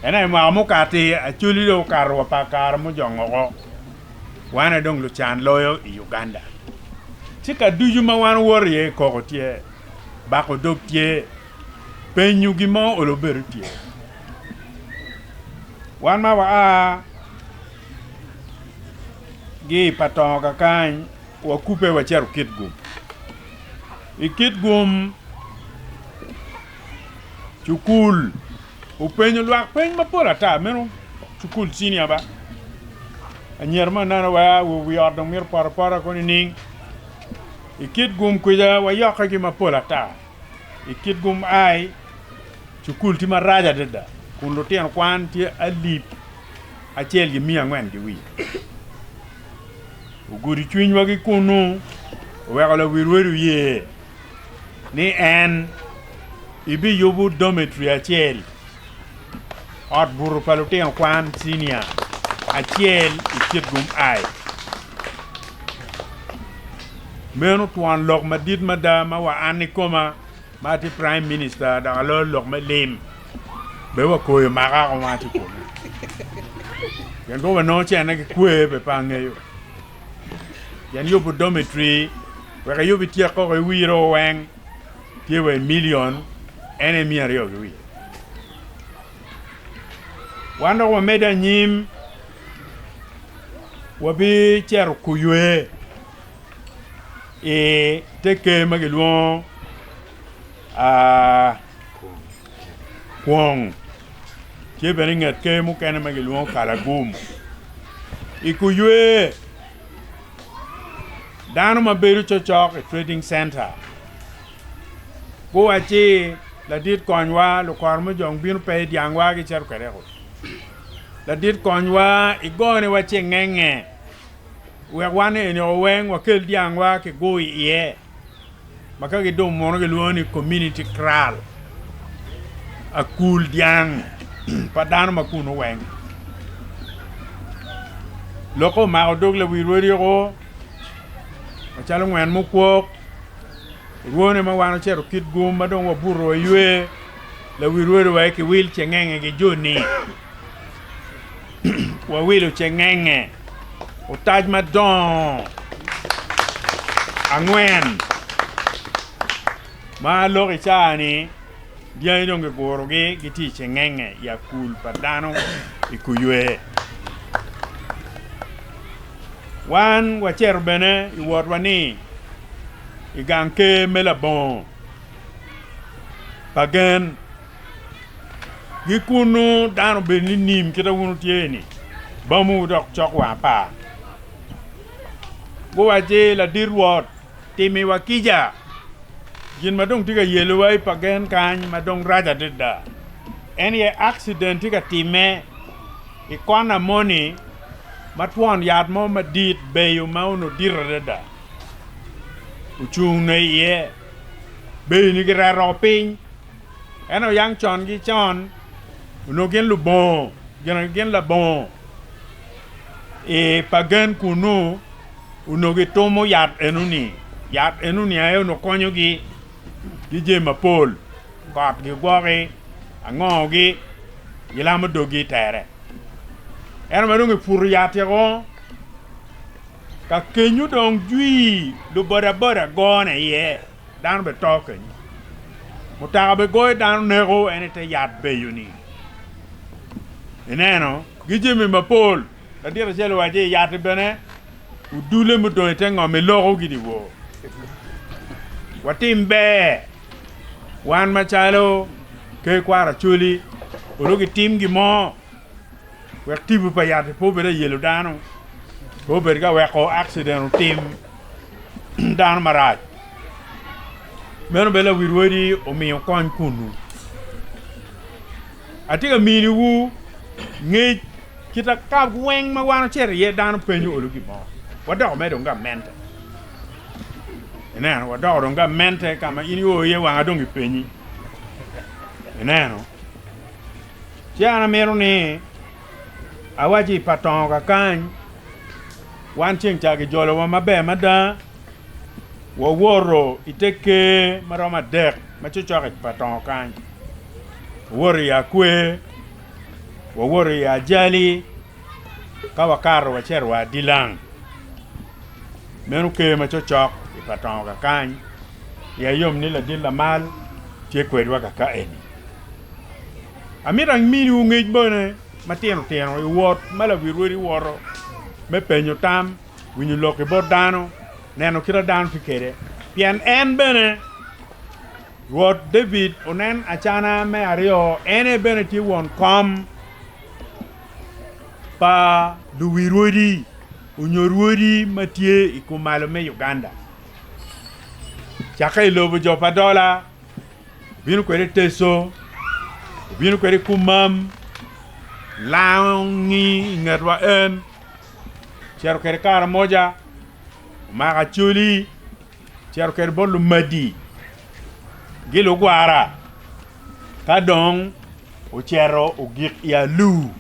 En aye mwaka mukato-ti Acholi dong okato wa pa kare mujong woko. Wan aye dong lucan loyo i Uganda. Ci ka ducu ma wan owoto iye koko tye, bako dog tye, penyo gin mo olo bedo tye. Wan ma waa ki i pa tongo kakany wakubbe wacito Kitgum. I Kitgum cukul openyo lwak peny mapol ata meno cukul cinia ba anyira mo aneno wa wi ot dong mito poto apota kono nining i Kitgum kwija wayokke ki mapol ata i Kitgum ai cukul tye marac adada kun lutino kwan tye alip acel ki miya angwen ki wiye. Ogudo cwinywa ki kunnu oweko lawil welo oye ni en ibiyubo dormitory acel, ot buto pa lutino kwan cinia acel i Kitgum I. Meno twon lok madit mada ma wa an ikoma ma atye prime minister dok aloyo lok me lim bene wa koyo maka ko ma atye kunu pien kong wanongo cene ki kwer bene pe angeyo pien yubo dormitory wek iyub ityek koko iwiro weng tye wa i million en aye 200 ki wiye wan dok wamedde anyim wabicito kuywe i te ker ma gilwongo Kwong, tye bene i nget ker mukene ma gilwongo Kalagum. I Kuywe, dano ma bedo cokcok i trading center guwacci ladit konywa lukoro mujong bino pe i dyangwa gicito kwede. Ladit konywa igoniwa cengenge. Wek wan eni weng wakel dyangwa kigur iye ma ka gidong mono gilwongo ni community kraal akul dyang pa dano ma kunu weng. Lokke omako dog lawil weriko macalo ngwen mukwok orwone ma wan ocito Kitgum ma dong wabuto waywe lawil weri wa kiwil cengenge ki joni. Wawilo cengenge otac madongo angwen ma aloko i caa-ni dyangi dong kigurogi gitye i cengenge i akul pa dano i Kuywe. Wan wacito bene i wotwa ni i gang ker me labongo pa gen. Ki kunnu dano obedo ni nim kit ma wun wutye-ni, bamuwu dok cok wang apar. Guwacci, Ladit Rwot, timiwa kica. Gin ma dong tye ka yelowa i pa gen kany ma dong rac adada en aye akciden tye ka timme i kona moni ma twon yat mo madit beyo ma onongo dit adada ocung iye. Beyo-ni kireto piny. Ento yang con ki con onongo gin lubongo, gin labongo i pa gen kunnu onongo gitumo yat enoni, yat enoni aye onongo konyogi ki jami mapol, kot gigwoki, angogi, gilamo doggi i tere. Ento ma dong giputo yat-ti woko, ka kenyo dong jwi lubodaboda gone iye. Dano bene to kenyo. Mutoka bene goyo dano neko en ite yat beyo-ni. Ineno ki jami mapol. Ladit acel owaco ni yat-ti bene odule mudong ite ngom iloko gi dyewor. Watim ber wan macalo Ker Kwaro Acholi olo gitim gin mo wek tipo pa yat-ti pe obed ayelo dano, pe obed ka weko akciden otim. dano marac meno bene lawil wadi omiyo kony kunu atye ka miniwu ngec kit ka weng ma wan ocito iye dano penyo olo gin mo wadoko mere dong gamente ineno wadoko dong gamente ka ma in io iye wanga dong gipenyi ineno ci an amito ni awaci pa tongo kakany Wan ceng ca gijolowa maber mada, wawoto i te ker ma romo adek ma cocok i pa tongo kany, wawoto i Akwer, wawoto i Ajali, ka wakato wacito wa Adilang. Meno ker ma cocok i pa tongo kakany, iya yom ni ladit lamal tye kwedwa kaka eni. Amito aminiwu ngec bene matino tino i wot ma lawil rwodi woto me penyo tam, winyo lok ki bot dano, neno kit ma dano tye kwede. Pien en bene, Rwot David onen acana me aryo, en aye bene tye won kom pa luwi rwodi onyo rwodi ma tye i kumalo me Uganda. Cakke i lobo jo pa dola. Obino kwede Teco, obino kwede Kumam, langi i ngetwa en, ocito kwede Karamoja, omako Acholi, ocito kwede bot Lumadi ki Lugwara, ka dong ocito ogik i Alur.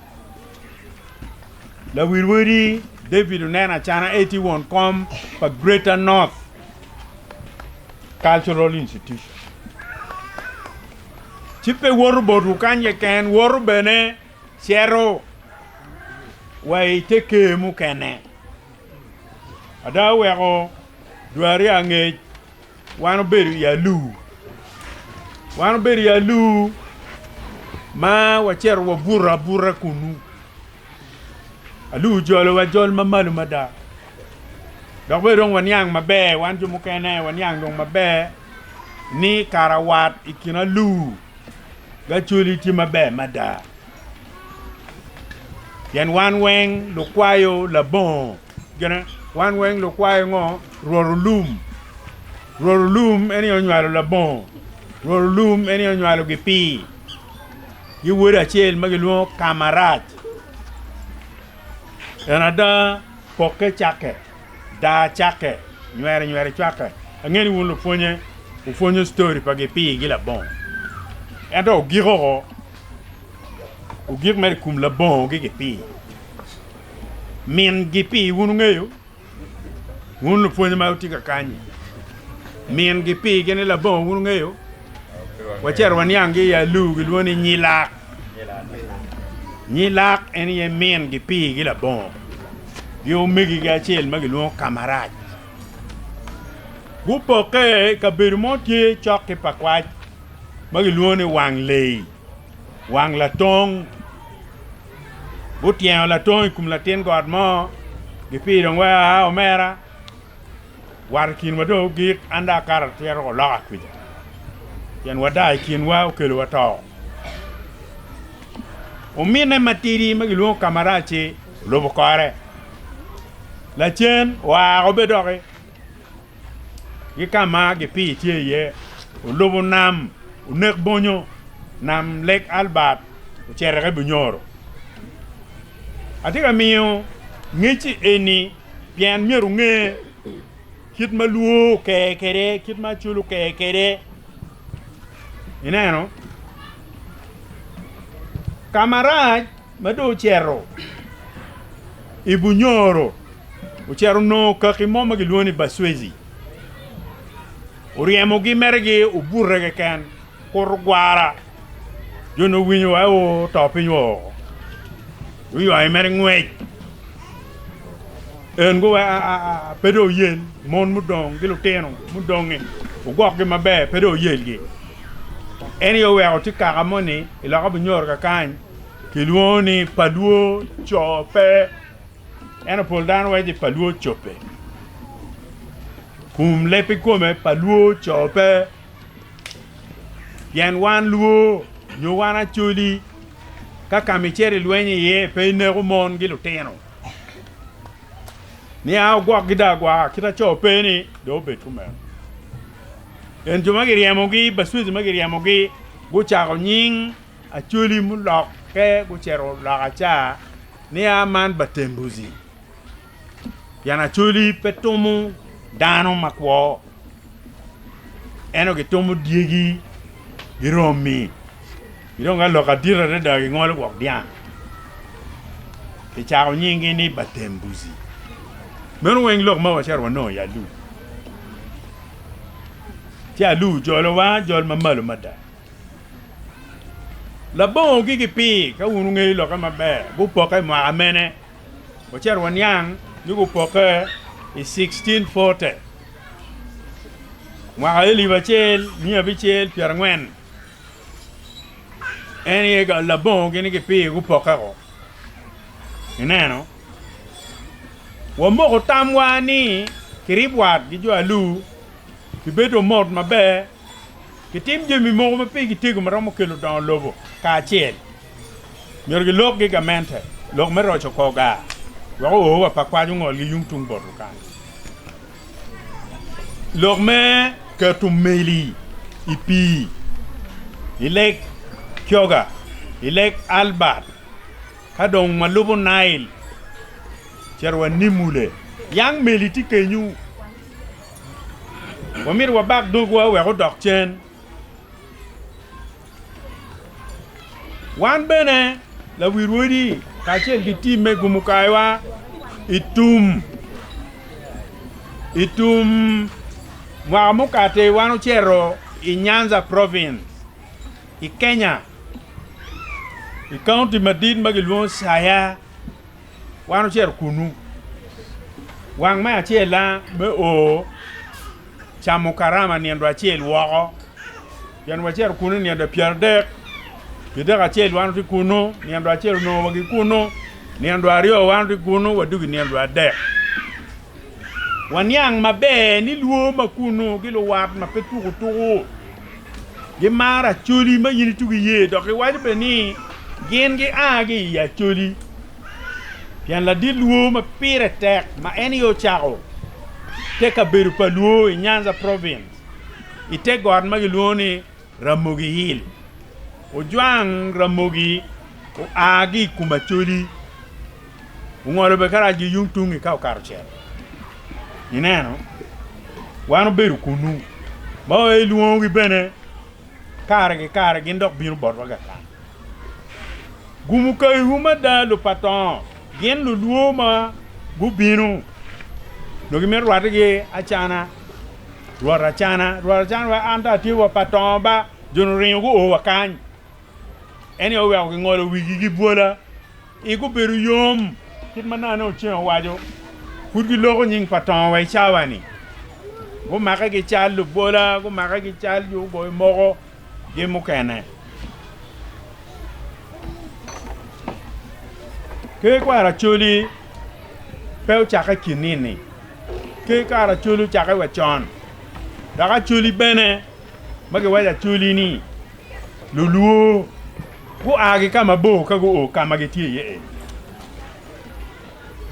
Lawil wadi David oneno acana en tye won kom pa Greater North. Cultural Institution. Ci pe woto botwu kany keken, woto bene cito wa i te ker mukene. Ada oweko dwe aryo angec wan obedo i alur. Wan obedo i alur ma wacito wabuto abuta kunu. Alur ojolowa jol mamalo mada. Dok bene dong waniang maber, wan jo mukene waniang dong maber ni kara wat i kin alur ki acholi tye maber mada. Pien wan weng lukwayo labongo gine, wan weng lukwayo ngo? Rwot olum. Rwot olum en aye onywalo labongo, Rwot olum en aye onywalo gipii ki wode acel ma gilwongo Kamarac. En ada pokke cakke, daa cakke, nywere nywere cwakke. Angeyo ni wun lupwonye wupwonyo story pa gipii-gi labongo. Ento ogik oko, ogik mere i kom labongo gi gipii. Min gipii wun wungeyo? Wun lupwonye ma wutye ka kany-nyi, min gipii gin ni labongo wun wungeyo? Wacito waniang ki i alur gilwongo ni nyilak. Nyilak en aye min gipii ki labongo ki omegigi acel ma gilwongo kamarac. Gupokke i kabedo mo tye cok ki Pakwac ma gilwongo ni Wang Lei, Wang Latong. Gutyengo latong i kom latin got mo. Gipii dong wek aa omera, wat i kinwa dong ogik, an dong akato atito ko loka kwica. Pien wadaa i kinwa okelowa to. Ominne matidi ma gilwongo Kamarac-ci olubo kore. Lacen oa ko bene doki ki ka ma gipii tye iye, olubo nam onek bonyo, nam Lake Albert ocito ki i Bunyoro. Atye ka miyo ngecci eni pien myero wunge kit ma lwor oker kwede, kit ma acol oker kwede. Ineno ka marac ma dong ocito i Bunyoro ocito onongo kaki mo ma gilwongo ni Bacwezi oryemogi meregi obute keken kuto gwara jo-ni owinyo wa oto piny woko guywayo mere ngwec en guweko pe dong oyel mon mudong ki lutino mudongi wugwokgi maber pe dong oyelgi en aye oweko tye kaka moni i loka Bunyoro kakany kilwongo ni Palwo Cope ento pol dano waco ni Palwo Cope kum leb kikome Palwo Cope pien wan lwo nyo wan Acholi ka ka ma icito ilweny iye pe ineko mon ki lutino nia wugwokgi dong agwoka kit aco pe-ni dong obed kumeno. En jo ma giryemogi, Bacwezi ma giryemogi gucako nying Acholi mulokke gucito loka ca nia man Batembuzi pien Acholi pe tumo dano makwo ento gitumo dyegi ki romi ki dong ka lok adit adada gingolo gwok dyang kicako nyinggi ni Batembuzi meno weng lok ma wacito wanongo i Alur ci Alur ojolowa jol mamalo mada. Labongo gi gipir ka wun wungeyo lokke maber gupokke i mwaka mene? Wacito waniang ni gupokke i 1640, mwaka 1640. En aye labongo gi ni gipir gupokke-ko. Ineno? Wamoko tamwa ni kirib wat ki jo Alur, kibedo mot maber. Kitim jami mogo ma pigi tego ma romo kelo dongo lobo kacel. Myero gilok ki gamente lok me roco kor gar wek oo wa Pakwach ongol ki yung tung botwu kany. Lok me keto meli i pii i Lake Kyoga, i Lake Albert ka dong ma lubo Nile cito wa Nimule yang meli tye kenyu. Wamito wabak dogwa wek odok cen. Wan bene lawi rwodi kacel ki tim me gumukaiwa i tum i tum mwaka mukati wan ocito i Nyanza Province i Kenya i kaunti madit ma gilwongo Siaya. Wan ocito kunnu wang me acel-la me o camo karama nino acel woko pien wacito kunnu i nino pyeradek, pyedek acel wan watye kunnu, nino acel onongo wa ki kunnu, nino aryo wan watye kunnu wadwogo i nino adek. Waniang maber ni lwor ma kunnu ki luwat ma pe tuko tuko gimaro Acholi ma in ituko iye dok giwaco bene ni gin gia ki i Acholi pien ladit lwor ma pire tek ma en aye ocako te kabedo pa lwor i Nyanza Province i te got ma gilwongo ni Ramogi Hill. Ojwang Ramogi oa ki i kom Acholi ongolo bene karac ki yung tungi ka okato ocito. Ineno, wan obedo kunnu ma wa ilwongogi bene kare ki kare gin dok bino botwa kakany. Gumo kayiwu mada lupatongo gin lulwo ma gubino nongo gimito rwatte ki Acana, Rwot Acana, Rwot Acana wek an dong atye wa patongo ba, jo-ni oringo guo wa kany. En aye oweko gingolo wigi ki bwola. Igi obedo yom kit ma nane Oceng owaco. Pud giloko nying pa tongo wa i cawa-ni. Gumake ki cal lubwola, gumake ki cal jo ogoyo moko ki mukene. Ker kwaro Acholi. pe ocakke kin nini. Ker kare Acholi ocakke wa con. Dok Acholi bene ma giwaco Acholi ni lulwo gua ki ka mabor ka guo ka ma gitye iye eni.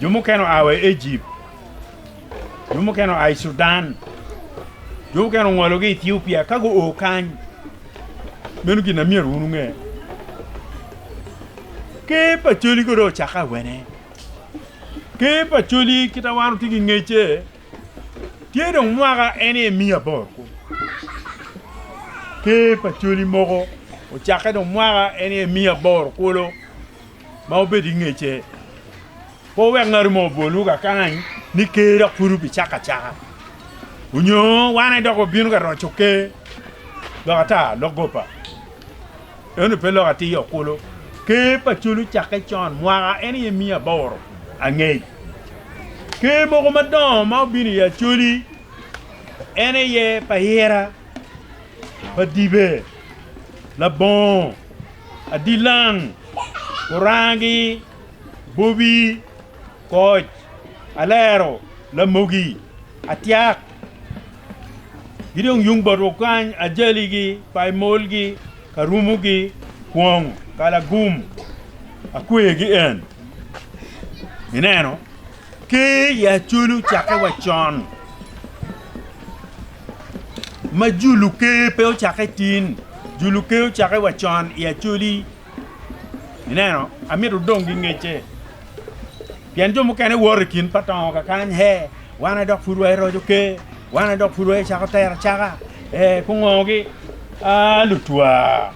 Jo mukene oa wa i Ejipt, jo mukene oa i Cudan, jo mukene ongolo ki i Ethiopia ka guo kany. Meno gin ma myero wun wunge. Ker pa Acholi kono ocakke awene? Ker pa Acholi kit ma wan watye ki ngecce tye dong mwaka en aye miya aboro kulu. Ker pa Acholi moko ocakke dong mwaka en aye miya aboro kulu ma obedo i ngecce. Pe wuwek ngat mo obwolwu kakany ni ker dok pud obicako acaka onyo wan aye dok wabino ka roco ker. Lok ata, lok gopa. Ento pe lok atir kulu. Ker pa Acholi ocakke con mwaka en aye miya aboro angec. Ker mogo madongo ma obino i Acholi en aye pa Ira, pa Dibe, Labongo, Adilang, Orangi, Bobi, Koc, Alero, Lamogi, Atyak. Gidong yung botwu kany, ajaligi, paimolgi, karumogi, kwong, kalagum, akwegi en. Ineno, ker i Acholi ocakke wa con, ma julu ker pe ocakke tin, julu ker ocakke wa con i Acholi. Ineno, amito wudong ki ngecce, pien jo mukene woto i kin pa tongo kakany, he, wan aye dok pud wa iroco ker, wan aye dok pud wa icako tero acaka, ee, kungogi, aa, lutwa,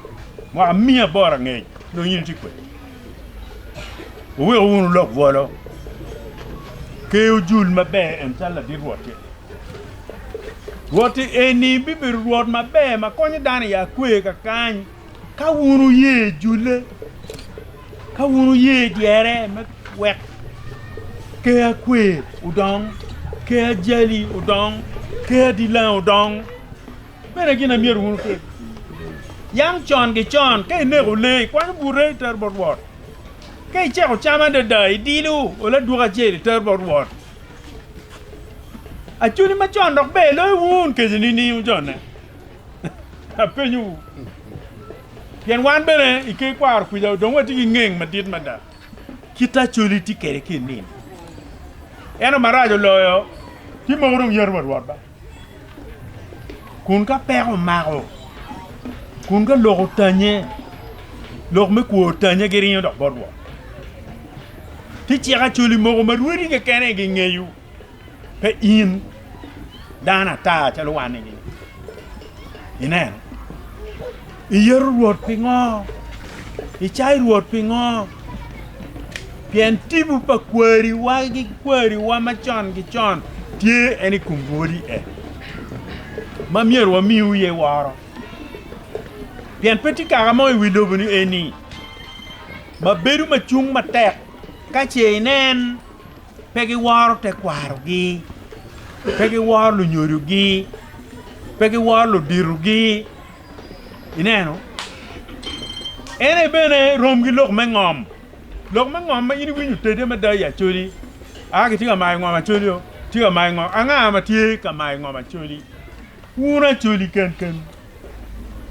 mwaka miya aboro angec nongo in itye kwede. Wuweko wunu lok bwolo, ker ojul maber en calo ladit Rwot tye. Rwot-ti eni bibedo Rwot maber ma konyo dano i akwe kakany. Ka wun wuye julle, ka wun wuye dyere me wek ker akwer odong, ker ajali odong, ker adilang odong, meno aye gin ma myero wun wutim. Yam con ki con ka ineko lee ikwanyo bute itero bot Rwot, ka iceko cam adada idilo olo adwoka acel itero bot Rwot. Acholi macon dok ber loyo wun kece nining jone? Apenyowu, pien wan bene i ker kwaro kwica dong watye ki ngeng madit mada. Kit Acholi tye kwede ki i nino. Ento marac oloyo, ci mogo dong yeto wa Rwot ba. Kun ka peko omako, kun ka lok otanye, lok me kwo otanye giringo dok bot Rwot. Ci cik Acholi moko ma rwodi keken aye gingeyo. Pe in dano ata calo wan-ni. Ineno? Iyeto Rwot pingo? Icayo Rwot pingo? Pien tipo pa kwariwa ki kwariwa macon ki con tye en i kom rwodi en, ma myero wamiu iye woro. Pien pe tye kaka mo i wi lobo-ni eni ma bedo ma cung matek ka ce inen Pe giworo tekwarogi, pe giworo lunyodogi, pe giworo luditogi. Ineno? En aye bene rom ki lok me ngom. Lok me ngom ma in iwinyo tedde mada i Acholi, a kitye ka mayo ngom Acholi o, tye ka mayo ngom, anga ma tye ka mayo ngom Acholi? Wun Acholi kenken.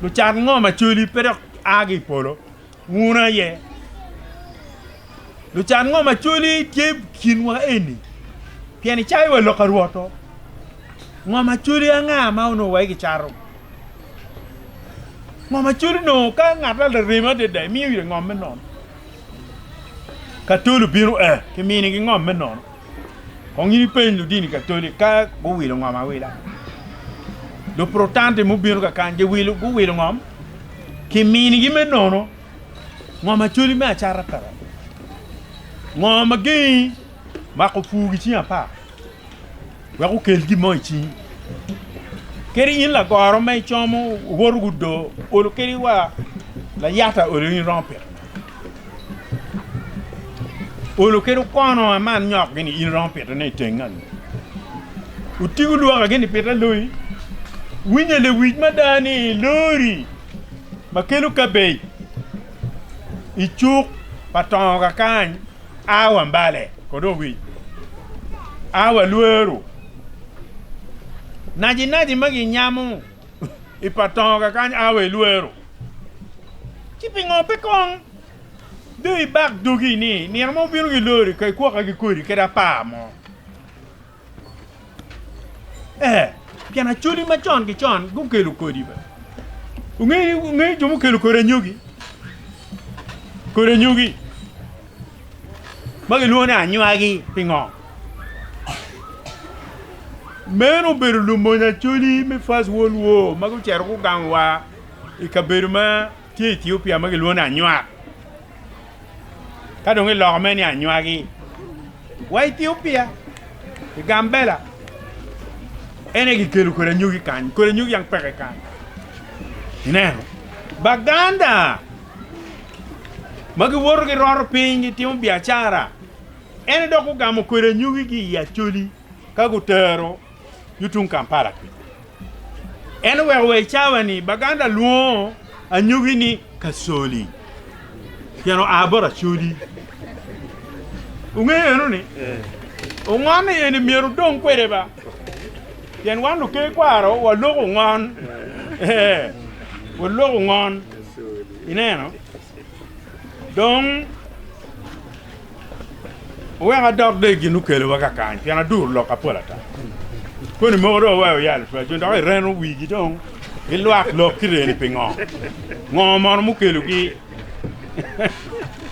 Lucat ngom Acholi pe dok a ki i polo. Wun aye lucan ngom Acholi tye i kinwa eni pien icayo wa lok pa Rwot-to. Ngom Acholi anga ma onongo wa gicato? Ngom Acholi onongo ka ngat ma laremi adada imiyo ire ngom me nono. Katoli obino ee kiminigi ngom me nono. Kong in ipeny ludini Katoli ka guwilo ngom awila. Luprotanti mubino kakany giwilo guwilo ngom kiminigi me nono. Ngom Acholi me acata peke. Ngo ma gengi mako pur ki cing apar wek okel gin mo i cingi. Kadi in lagoro ma icomo iwoto gudo olo kadi wa layata olo in iromo pito. Olo kadi okono aman nyok gini in iromo pitone i teng alo. Otigo lwaka gini pite aloyi. Winyo lewic mada ni lori ma kelo kabej i cuk pa tongo kakany a wa mbale kod owic. A wa lwero. Naci naci ma ginyamo i pa tongo kakany a wa ilwero. Ci pingo pe kong dong ibak dogi ni nino mo bino gilori ka ikwoka ki kodi kadi apar mo. Ee, pien Acholi macon ki con gukelo kodi ba. Wungeyo wungeyo jo mukelo kodi anyogi? Kodi anyogi ma gilwongo ni anywagi pingo? Meno obedo lumony Acholi me First World War ma gucito gugamo wa i kabedo ma tye i Ethiopia ma gilwongo ni Anywak. Ka dong iloko mere ni anywagi wa Ethiopia i Gambela en aye gikelo kwede anyogi kany, kodi anyogi yang peke kany. Ineno? Baganda ma giwoto giroto piny gitimo biacara en aye dok gugamo kodi anyogi ki i Acholi ka gutero yo tung Kampala kwede. En oweko wa i cawa-ni Baganda lwongo anyogi ni Kasoli pien oa bot Acholi. Wungeyo eno ni ongon eni myero wudong kwede ba pien wan luker kwaro waloko ongon waloko ongon ineno dong Wuwek adok dong i gin mukelowa kakany, pien aduro lok apol ata. Koni mogo dong waweyo ya lutwec dok ireno wigi dong gilwak lok ki reni pingo? Ngo mono mukelogi?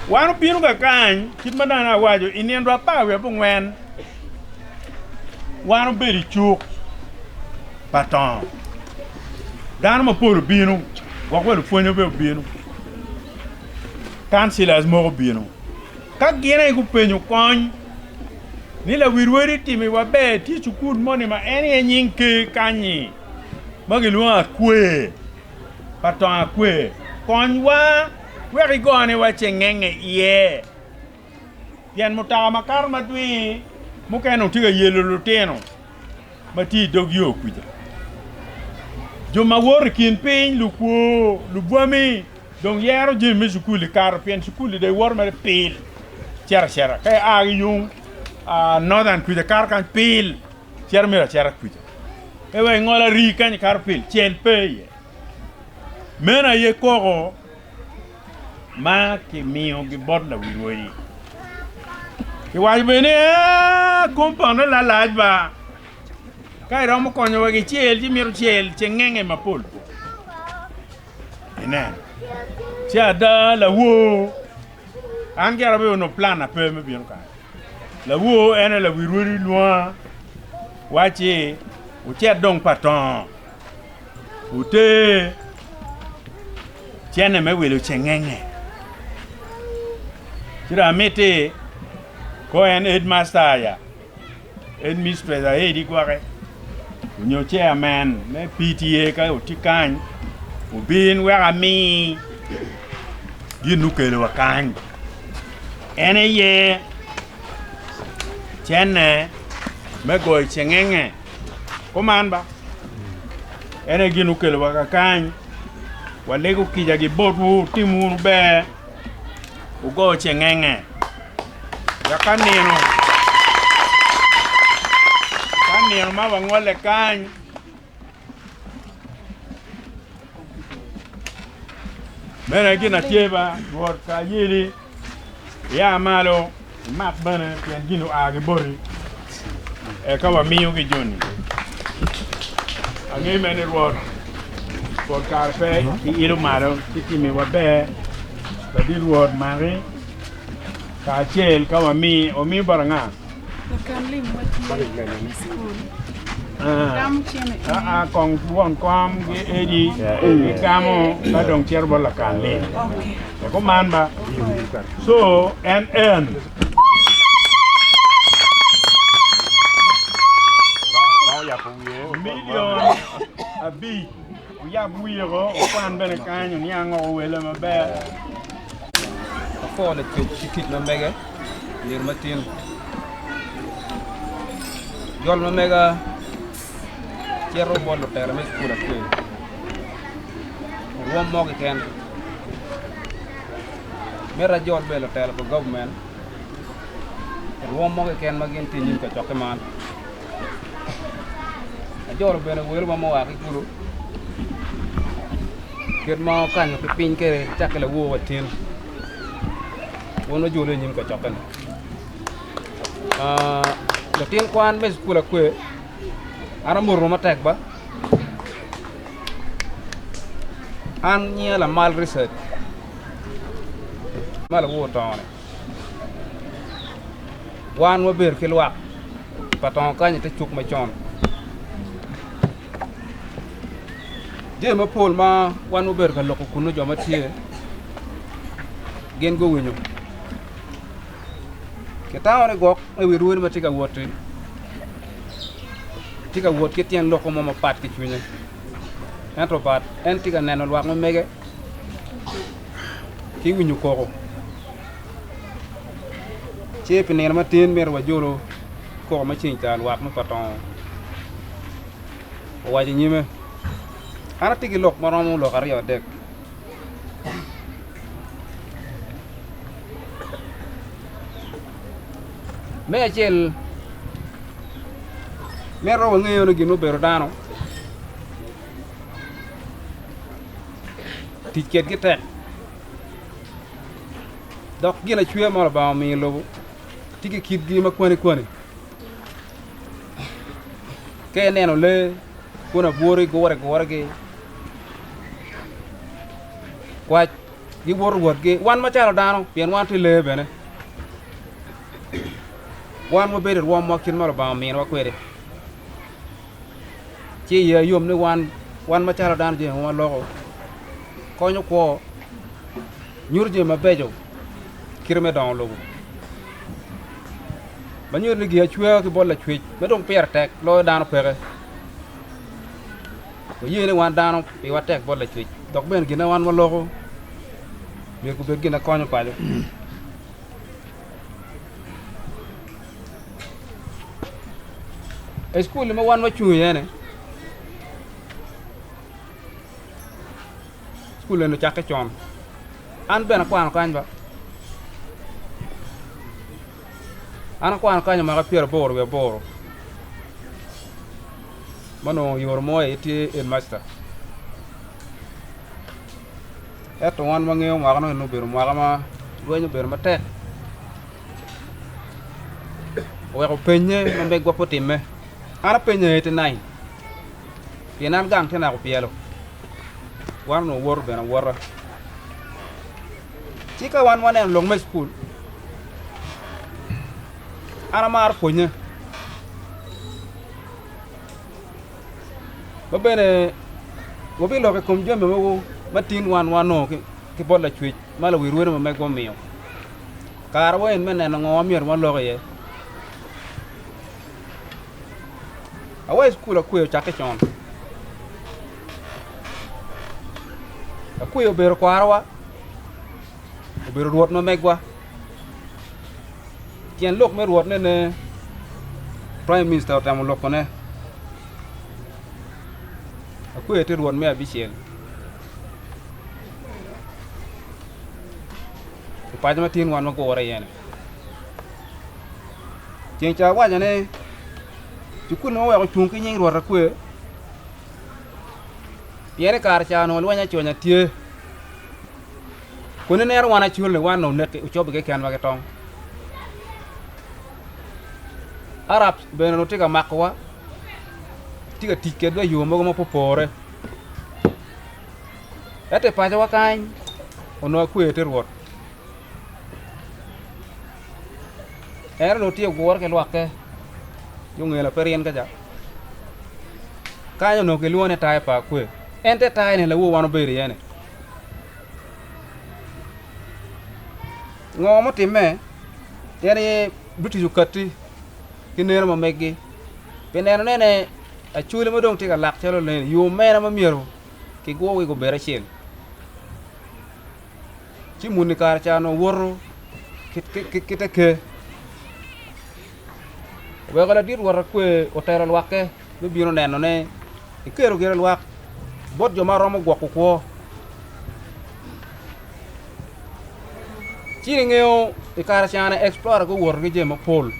Wan obino kakany kit ma dano awaco i nino 14 wan obedo i cuk pa tongo. Dano mapol obino, gwok wa lupwonye bene obino, councillors mogo obino. Ka gin aye gupenyo kony ni lawirwodi timiwa ber, tye cukul moni ma en aye nying ker kany-nyi ma gilwongo Akwer pa Tong Akwer, konywa wek igonewa cengenge iye pien mutoka makato madwir mukene dong tye ka yelo lutino ma tye i dog yo kuca. Jo ma woto i kin piny, lukwo, lubwami, Dong yero jami me cukul-li kato pien cukul-li dong iwoto mere pil cito acita. Ka ia ki yung Northern kuca ikato kany pil cito myero acita kuca. Ka iweko ingolo arii kany ikato pil cel pe iye. Meno aye koko ma kimiyogi bot lawirwodi. Kiwaco bene ni ee kompaun-ne lalac ba ka iromo konyowa ki cel ci mito cel cengenge mapol. Ineno? Ci ada lawor, an gira abedo onongo plan-na pe me bino kany. Lawor en aye lawi rwodi lwonga wacci wucit dong pa tongo wuter cene me wilo cengenge. Ci dong amiti ko en headmaster ya. Headmistress aye gwoke onyo chairman me PTA ka otye kany obin wek ami gin mukelo wa kany en aye cene me goyo cengenge kuman ba en aye gin mukelo wa kakany walego kica ki botwu wutim wunu ber wugo cengenge. Wek ka nino, ka nino ma wangole kany, meno aye gin atye ba, Rwot ka ayeli, ia malo, imak bene pien gin oa ki boti, eka wamiyo ki joni. Angeyo mere ni Rwot, pol kare pe iilo malo ci timiwa ber, ladit Rwot maki. Kacel ka wami, wamiyo bot anga? Lakan lim ma tye i cukul gamo cene i Aa, kong won kom gi edi gigamo ka dong cito bot lakan lim. Wek oman ba. So, en en. Milion abic. Wuyab wiyeko, wukwan bene kany, wuniango wele maber. Apwo latic ki tic ma mege myero matin. Jol ma mega cito bot lutela me cukul acel rwom mo keken. Mito ajol bene lutela pa gavment. Rwom mo keken ma gin tye i nyim kacokke man. Ajolo bene welo ma mua ki kulu kit ma okanyo ki piny kwede cakke lawor wa tin wun wajolo i nyim kacokke-ni. Latin kwan me cukul akwe an amoto matek ba an nyinga Lamal Richard ma lawor otongo-ni. Wan wabedo ki lwak pa tongo kany i te cuk macon. Jami mapol ma wan wabedo ka loko kunu jo ma tye gin guwinyo. Kitamo ni gwok i wi rwodi ma tye ka wot-ti tye ka wot ki tyen loko mo mapat ki cwinye ento but en tye ka neno lwak ma mege ki winyo koko ci pi nino matin myero wajolu koko ma ceng ca lwak me pa tongo owaco i nyime an atye ki lok ma romo lok aryo adek me acel mito wangeyo ni gin mubedo dano Tic kwedgi tek dok ginacweya ma Lubanga omiyo i lobo tye ki kitgi ma kwani kwani. Ka ineno lee kun abwori gure guregi kwac giwoto wotgi wan macalo dano pien wan tye lee bene wan wabedo i rwomwa kit ma Lubanga ominiwa kwede. Ci iya yom ni wan, wan macalo dano jami ma waloko konyo kwo, nyuto jami mabeco kite me dongo lobo. Ma nyuto ni gin acweya ki bot lacwec ma dong pire tek loyo dano peke. Waye ni wan dano piwa tek bot lacwec dok bene gin ma wan waloko myero gubed gin ma konyo paco. I cukul ma wan wacung iye-ni, cukul eni ocakke con an bene akwano kany ba an akwano kany i mwaka pyeraboro wiye aboro ma onongo yoro mo aye tye headmaster ento wan wangeyo mwaka meno obedo mwaka ma lweny obedo matek. Oweko penye ma megwa pe otimme. An apenye i 89 pien an gang tye naka opyelo wan onongo wawoto bene awota. Ci ka wan waneno lok me cukul, an amaro pwonye ma bene wabiloko i kom jami mogo ma tin wan wanongo ki bot Lacwec ma lawi rwene ma megwa omiyo. Kare wa en me neno ngo ma myero walok iye. Awaco cukul akwe ocakke con. Akwe obedo kwarowa, obedo rwot ma megwa. Tyen lok me rwot nene Prime Minister otemo lokone. Akwe tye rwot me abicel. I paco ma tin wan wagure iye-ni. Ceng ca awaco ni cukul ma oweko ocung ki nying Rwot Akwe pien i kare ca onongo lweny aconya tye kun ineno wan acol-li wan onongo oneki ocobi kekenwa ki tong. Arabs bene onongo tye ka makowa tye ka tic kwedwa i yo mogo ma pe opore. Ento i pacowa kany onongo akwe te Rwot. En onongo tye ogure ki lwakke yo nge laperin ka ca. Kany onongo kilwongo ni tayo pa akwe. En te tayo-ni lawor wan obedo iye-ni. Ngo mutimme? En aye British okatti ki neno ma meggi pi neno nene Acholi ma dong tye ka lak calo leni yo mene ma myero kigwogi i gubedo acel ci muni kare ca onongo woto ki te ker oweko ladit wot akwe otelo lwakke me bino nenone ekelo gire lwak bot jo ma romo gwoko kwo ci ingeyo. I kare cani explorer guwoto ki jami mapol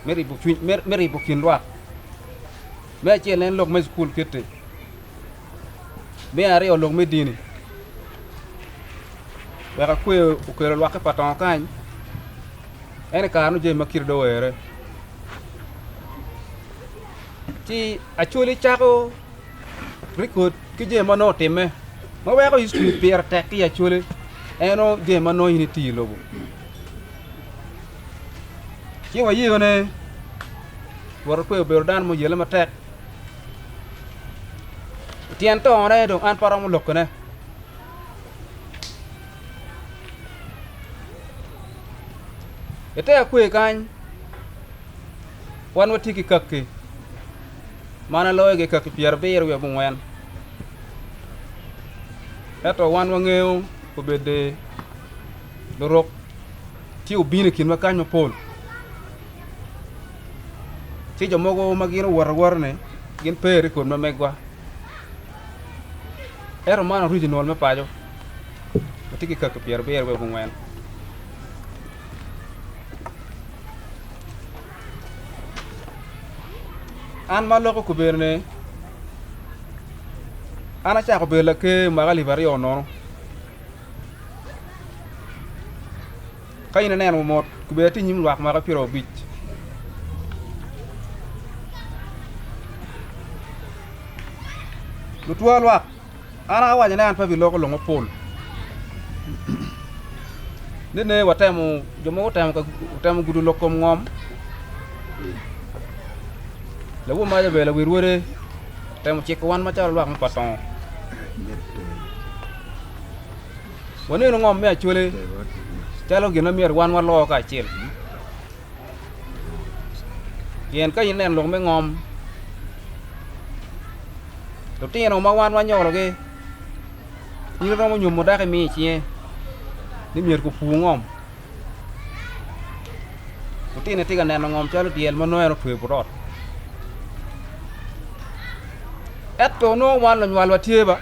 me ribo cwiny me ribo kin lwak. Me acel en lok me cukul kiti, me aryo lok me dini wek akwe okelo lwakke pa tongo kany en i kare nongo jami ma kite dong oere ci Acholi cako rekod ki jami ma nongo otimme ma weko history pire tek ki i Acholi en nongo jami ma nongo in itiyo i lobo ci wayeo ne Rwot okwe obedo dano muyelle matek tyen tone dong an pe aromo lokone. Ite akwe kany wan watye ki kaki ma an aloyogi kaki pyerabiro wiye abongwen ento wan wangeyo obedo lurok tye obino i kinwa kany mapol ci jo mogo ma gin owoto awota-ni gin pe i rekod ma megwa ento man original me paco watye ki kaki pyerabiro wiye abongwen. An ma aloko kobedoni an acako bedo laker mwaka alip aryo nono ka in ineno mot kobedo atye inyim lwak mwaka pyerabic lutwa lwak An awaco ni an pe abiloko lok mapol nene watemo jo mogo otemo gudo lok kom ngom lawor mac obedo lawil rwode otemo ciko wan macalo lwak me patongo waneno ngom me acholi calo gin ma myero wan walor kacel Pien ka ineno lok me ngom, lutino ma wan wanyologi in iromo nyomo dako imiyo i cinge ni myero gupur ngom lutino tye ka neno ngom calo dyel ma nongo en otweyo but ot ento nongo wan lunywal watye ba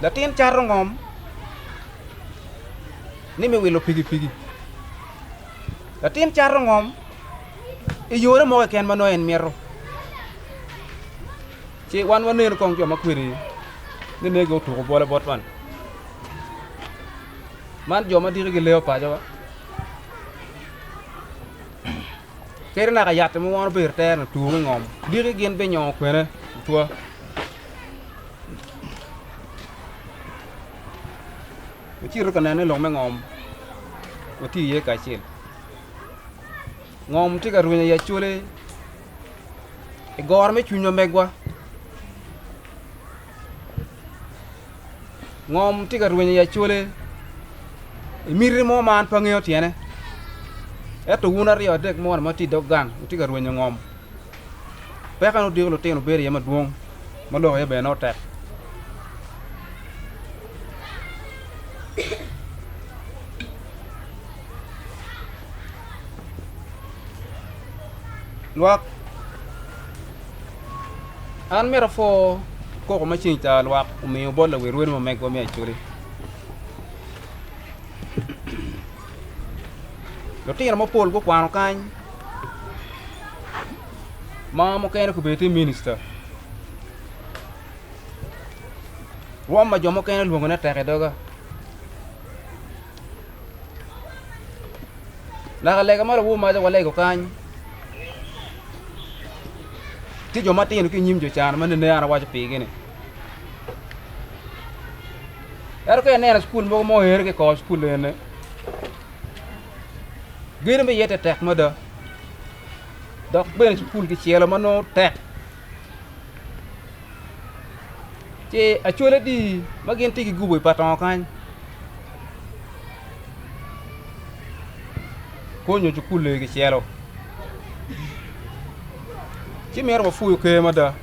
latin cato ngom. ni me wilo pikipiki. Latin cato ngom i yore mo keken ma nongo en mito. Ci wan waneno kong jo ma kwedi ni negi otuko bwolo bot wan. Man jo ma diki gileyo paco wa. Kadi naka yat ma wan obedo tere ni otuko ki ngom diki gin binyongo kwene otwa. Wucito ka nene lok me ngom watye iye kacel ngom tye ka rwenyo i acholi i goro me cwinywa megwa ngom tye ka rwenyo i acholi i miti mo ma an pe angeyo tyene ento wun aryo adek mo ma tye i dog gang wutye ka rwenyo ngom peko en odiko lutino bedo iye madwong ma lok iye bene nongo tek. Lwak an myero apwo koko ma ceng ca lwak omiyo bot lawil rwed ma megwa me Acholi lutino mapol gukwano kany ma mukene gubedo tye minista rwom ma jo mukene lwongone tek i doga naka lega ma lawor maca walego kany tye jo matino ki i nyim jo can ma nene an awaco pigi-ni ento ka ineno cukul mogo ma oere ki i kor cukul eni Gedo me iye tek mada dok bene cukul kicelo ma nongo tek ci acwali adi ma gin tye ki gubo i patongo kany konyo cukul eni kicelo ci mito wapwoyo ker mada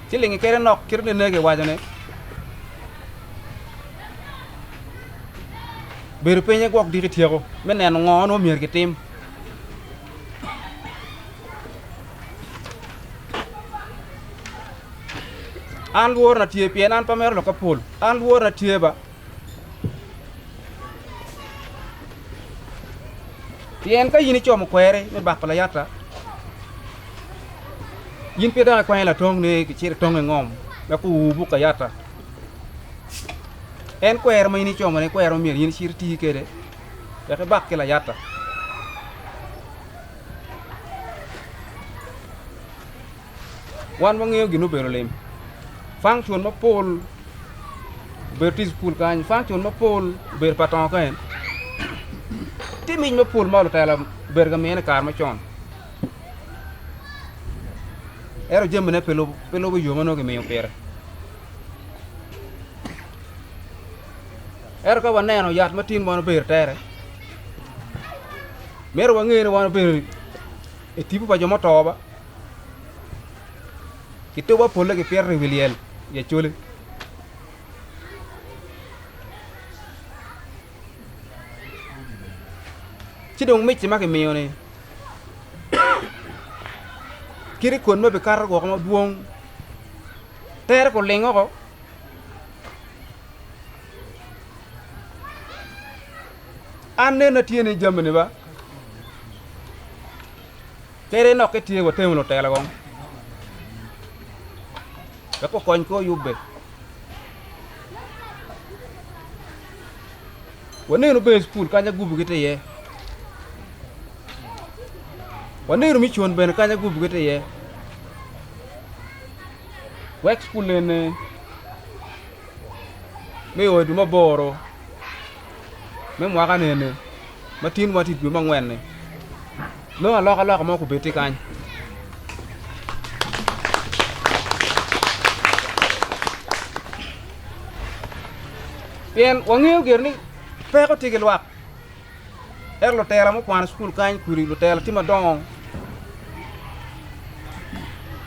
ci lingi kede nok kit ma ineno kiwaco ni Bedo piny aye gwok diki tyeko me neno ngo nongo myero kitim. An lworo na tye pien an pe amito lok mapol, an lworo na tye ba. Pien ka in icomo kweri me bako layata, in pe dok ikwanyo latong ni kicito itong i ngom wek owubu kayata. En kweri ma in icomo-ni kweri ma myero in icit iti kwede wek ibak ki layata. Wan wangeyo gin obedo lim. Function mapol obedo tye i cukul kany, function mapol obedo pa tongo kany. Tye mic mapol ma lutela obedo ka miyone i kare macon. Ento jamine pe lubo yo ma nongo kimiyo pire. Ento ka waneno yat ma tin wan obedo tere, myero wange ni wan obedo i tipo pa jo muto ba. Kituba polle kipito i wi lyel i Acholi. Ci dong micce ma kimiyo-ni kit kon ma bikato woko madwong tere kuling woko. An nene tye ni jami-ni ba Kadi enokke tye watemo lutela kong wek okony kor yubbe. Wanenu bene cukul kany agubu gitye iye, wanenu micon bene kany agubu gitye iye wek cukul eni me o i dwe me aboro me mwaka eni ma tin watye i dwe me angwen-ni nongo alokaloka mo obed tye kany. Pien wangeyo gire ni peko tye ki lwak ento lutela mukwano i cukul kany kodi lutela tye madongo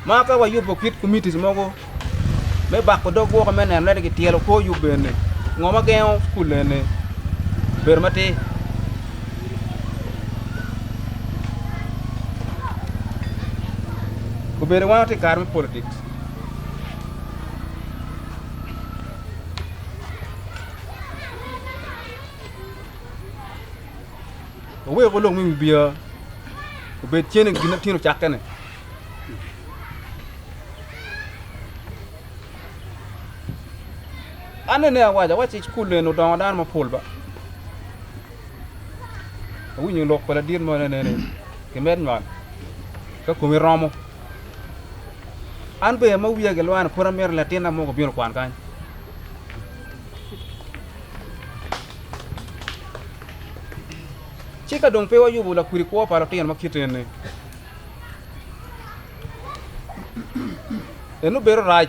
Ma ka wayubo kit komitis mogo me bako dog woko me neno ni kityelo kor yub eni, ngo ma gengo cukul eni bedo matir? Obedo wan watye i kare me politics. Waweko lok me wibye obed cen i gin ma tin ocakke-ni. An nene awaco, awacci cukul eni odongo dano mapol ba. Awinyo lok pa ladit mo nene ni kimed nywal ka komi romo. An bene ma wiya gilwano pud amito ni latinna mogo obin okwan kany. Ci ka dong pe wayubo lakwidi kwo pa lutino ma kit eni, eno bedo rac.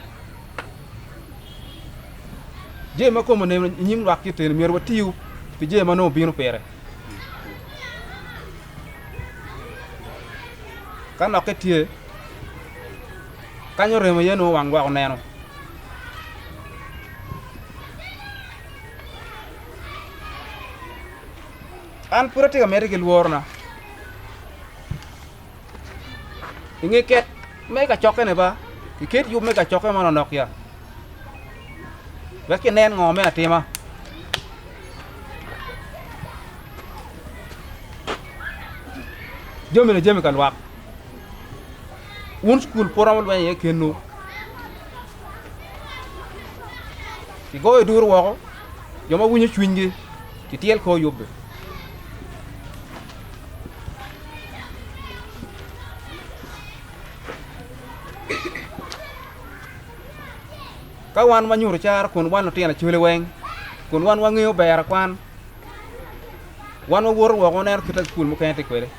Jami ma kome oneno i nyim lwak kit eni myero watiyu pi jami ma nongo obino pire. Ka nokke tye, kany oremo iye nongo wang lwak oneno. An pud atye ka medde ki lworona. I nge ket me kacokkene ba, kiket yub me kacokke man onok ya, wek kinen ngo me atima. Jami-ni jami ka lwak. Wun cukul pe wuromo lweny iye kenwu. Kigoyo duru woko, jo ma winyo cwinygi kityel kor yubbe. Ka wan wanyuto caro kun wan lutino acwali weng, kun wan wangeyo ber akwan, wan wawoto woko waneno kit ma cukul mukene tye kwede.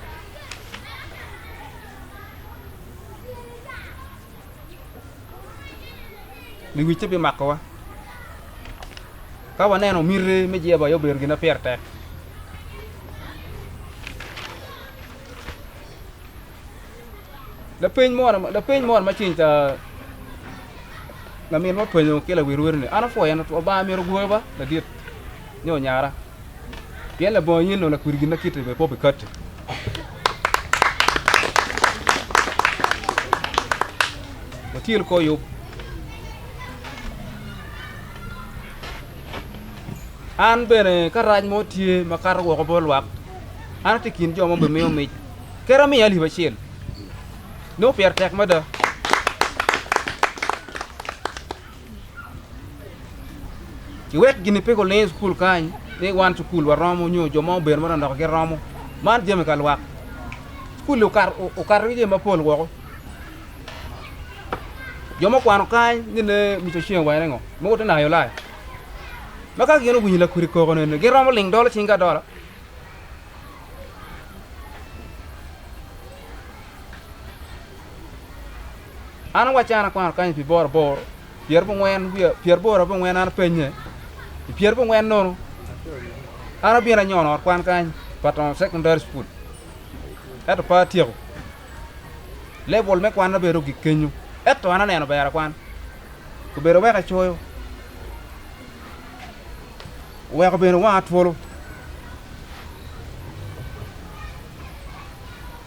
Lewic-ce bimakowa ka waneno miti me Jehovah aye obedo gin ma pire tek. Lapeny mo lapeny mo ma ceng ca laminwa openyo ki lawil wer ni an apwoyo en Lubanga myero ogwoki ba ladit nyo onyara pien labongo in onongo lakwidi gin ma kiti bene pe obikatti. Watyel kor yub. An bene ka rac mo tye ma kato woko bot lwak. An atye i kin jo ma obimiyo mic. Kadi amiyo alip acel, nongo pire tek mada. Iwek gini pe guling i cukul kany ni wan cukul waromo nyo jo ma obedo manok nok giromo. Man jami ka lwak. Cukul-li okato ki jami mapol woko. Jo ma okwano kany nene Mister Ochieng owaco ni ngo? Mogo te nayo lai. Ma ka gin owinyo lakwidi koko nene giromo ling dolo cinggi adola. An awacci an akwano kany pi boro boro pyerabongwen wiye pyeraboro abongwen an apenye i pyerabongwen nono an abino anyono ot kwan kany pa Tongo Secondary School ento pe atyeko level me kwanna bene ogik kenyo ento an aneno ber akwan obedo weko acoyo oweko bene wanga twolo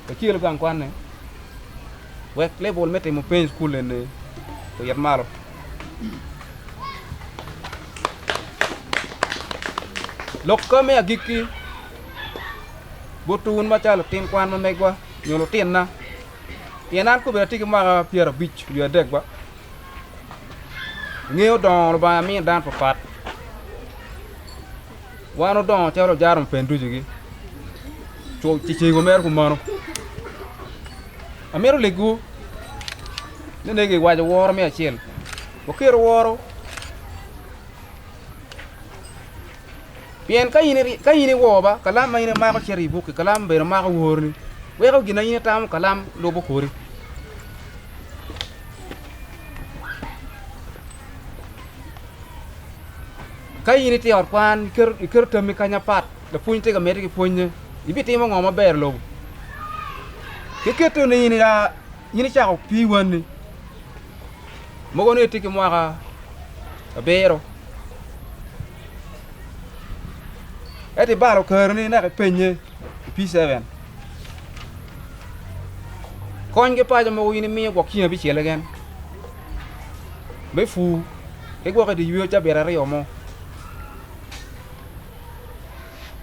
kacel gang kwanne wek level me timo peny i cukul eni oyit malo. Lok ka me agikki bot wun macalo lutin kwan ma megwa nyo lutinna pien an kobedo atye ki mwaka 50 wiye adek ba ngeyo dongo Lubanga miyo dano papat wan odongo calo ojaro mupenducigi cego mere kumano amito legwu ni nege iwaco woro me acel waketo woro Pien ka in ka in iwor ba, kalam ma in imako cito i buk-ki, kalam bene mako woroni, weko gin ma in itamo kalam lubo kori. Ka in itye i ot kwan, iketo iketo tammi kany apat, lapwony tye ka medde ki pwonye, ibitimo ngo maber i lobo? Kiketo ni in ia in icako P1-ni, mogo ni itye ki mwaka abiro. Ento ibalo keroni naka ipenye i P7. Kony ki paco mogo in imiyo gwok ceng abicel keken me pur ki gwok idye yweyo cabit aryo mo.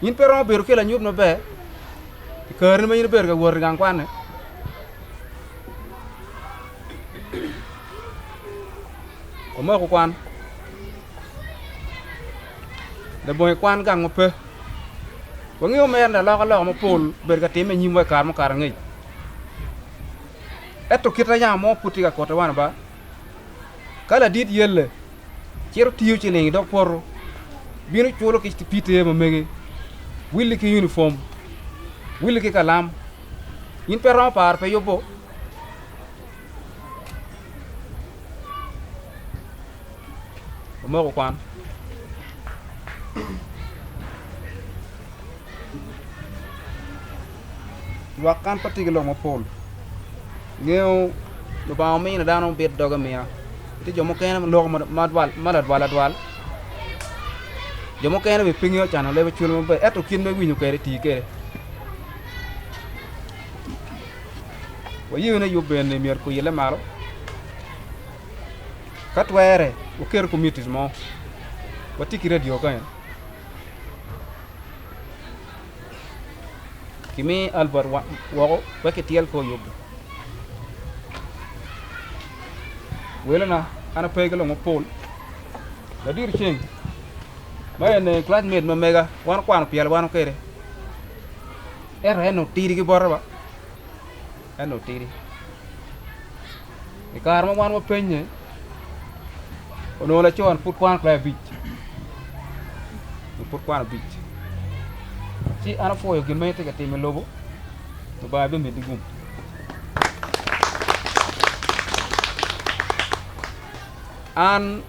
In pe iromo bedo ki lanyut maber i keroni ma in ibedo ka wot i gang kwan-ni. Wamako kwan. Labongo kwan gang ma pe. Wangeyo mere ni alokaloka mapol obedo ka timme i nyimwa i kare mukato angec. Ento kit ma yamo mo pud tye ka kotte wan ba, ka ladit yelle cito tiyo ciling i dog poto, bino culo ki PTA ma mege, willi ki unifom, willi ki kalam, in pe iromo paro pe yubo. Omoko kwan. Lwak kan pe tye ki lok mapol. Ngeyo Lubanga omino dano bit doge amiya. Tye jo mukene ma loko ma ladwal adwal, jo mukene bene pe ngeyo cano leb acwele maber ento kit ma iwinyo kwede tii kwede. Waye ni yub bene myero kuyelle malo. Ka twere, waketo committees mo. Watye ki radio kany. Kimi Albert woko wek kityel kor yubbe. Welona, an ape ki lok mapol. Ladit ceng, ma eni classmate ma mega, wan okwano pyelo wan kwede. Ento en onongo tidi ki bote ba. En onongo tidi. I kare ma wan wapenye, onongo laco-ni pud kwano kilaci abic, onongo pud kwano abic. Ci an apwoyo gin ma in itye ka timo i lobo, Lubanga bimeddi gum. An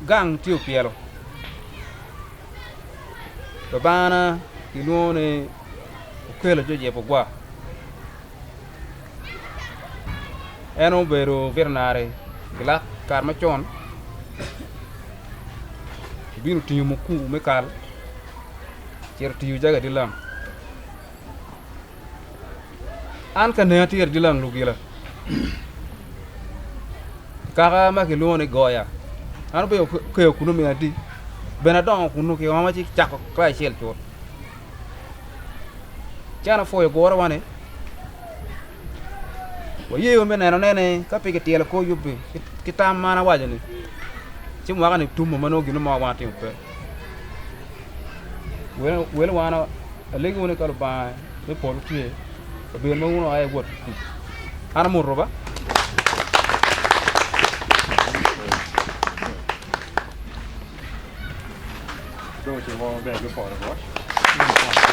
gang tye opyelo, Lubangana kilwongo ni Okello Jojep Ogwa. En obedo veterinary i kare macon obino otingo mukur me kal ocito otiyo jagi i dye lam an ka nena tye i dye lam lugila kaka ma kilwongo ni goya an abedo okeyo kunu me adi bene adongo kunu ki oma ci cako kilaci acel cut. Ci an apwoyo gurewa ni wayeyo me nenone ni ka pe kityelo kor yubbi ki tam ma an awaco-ni, ci mwaka-ni tum ma nongo gin mo wan watimo pe. Welo wan alego ni ka Lubanga me polo tye, kabedo ma wun wua iye wot ki kuc. An amoto ba. Dong ocimo maber ki polo bot.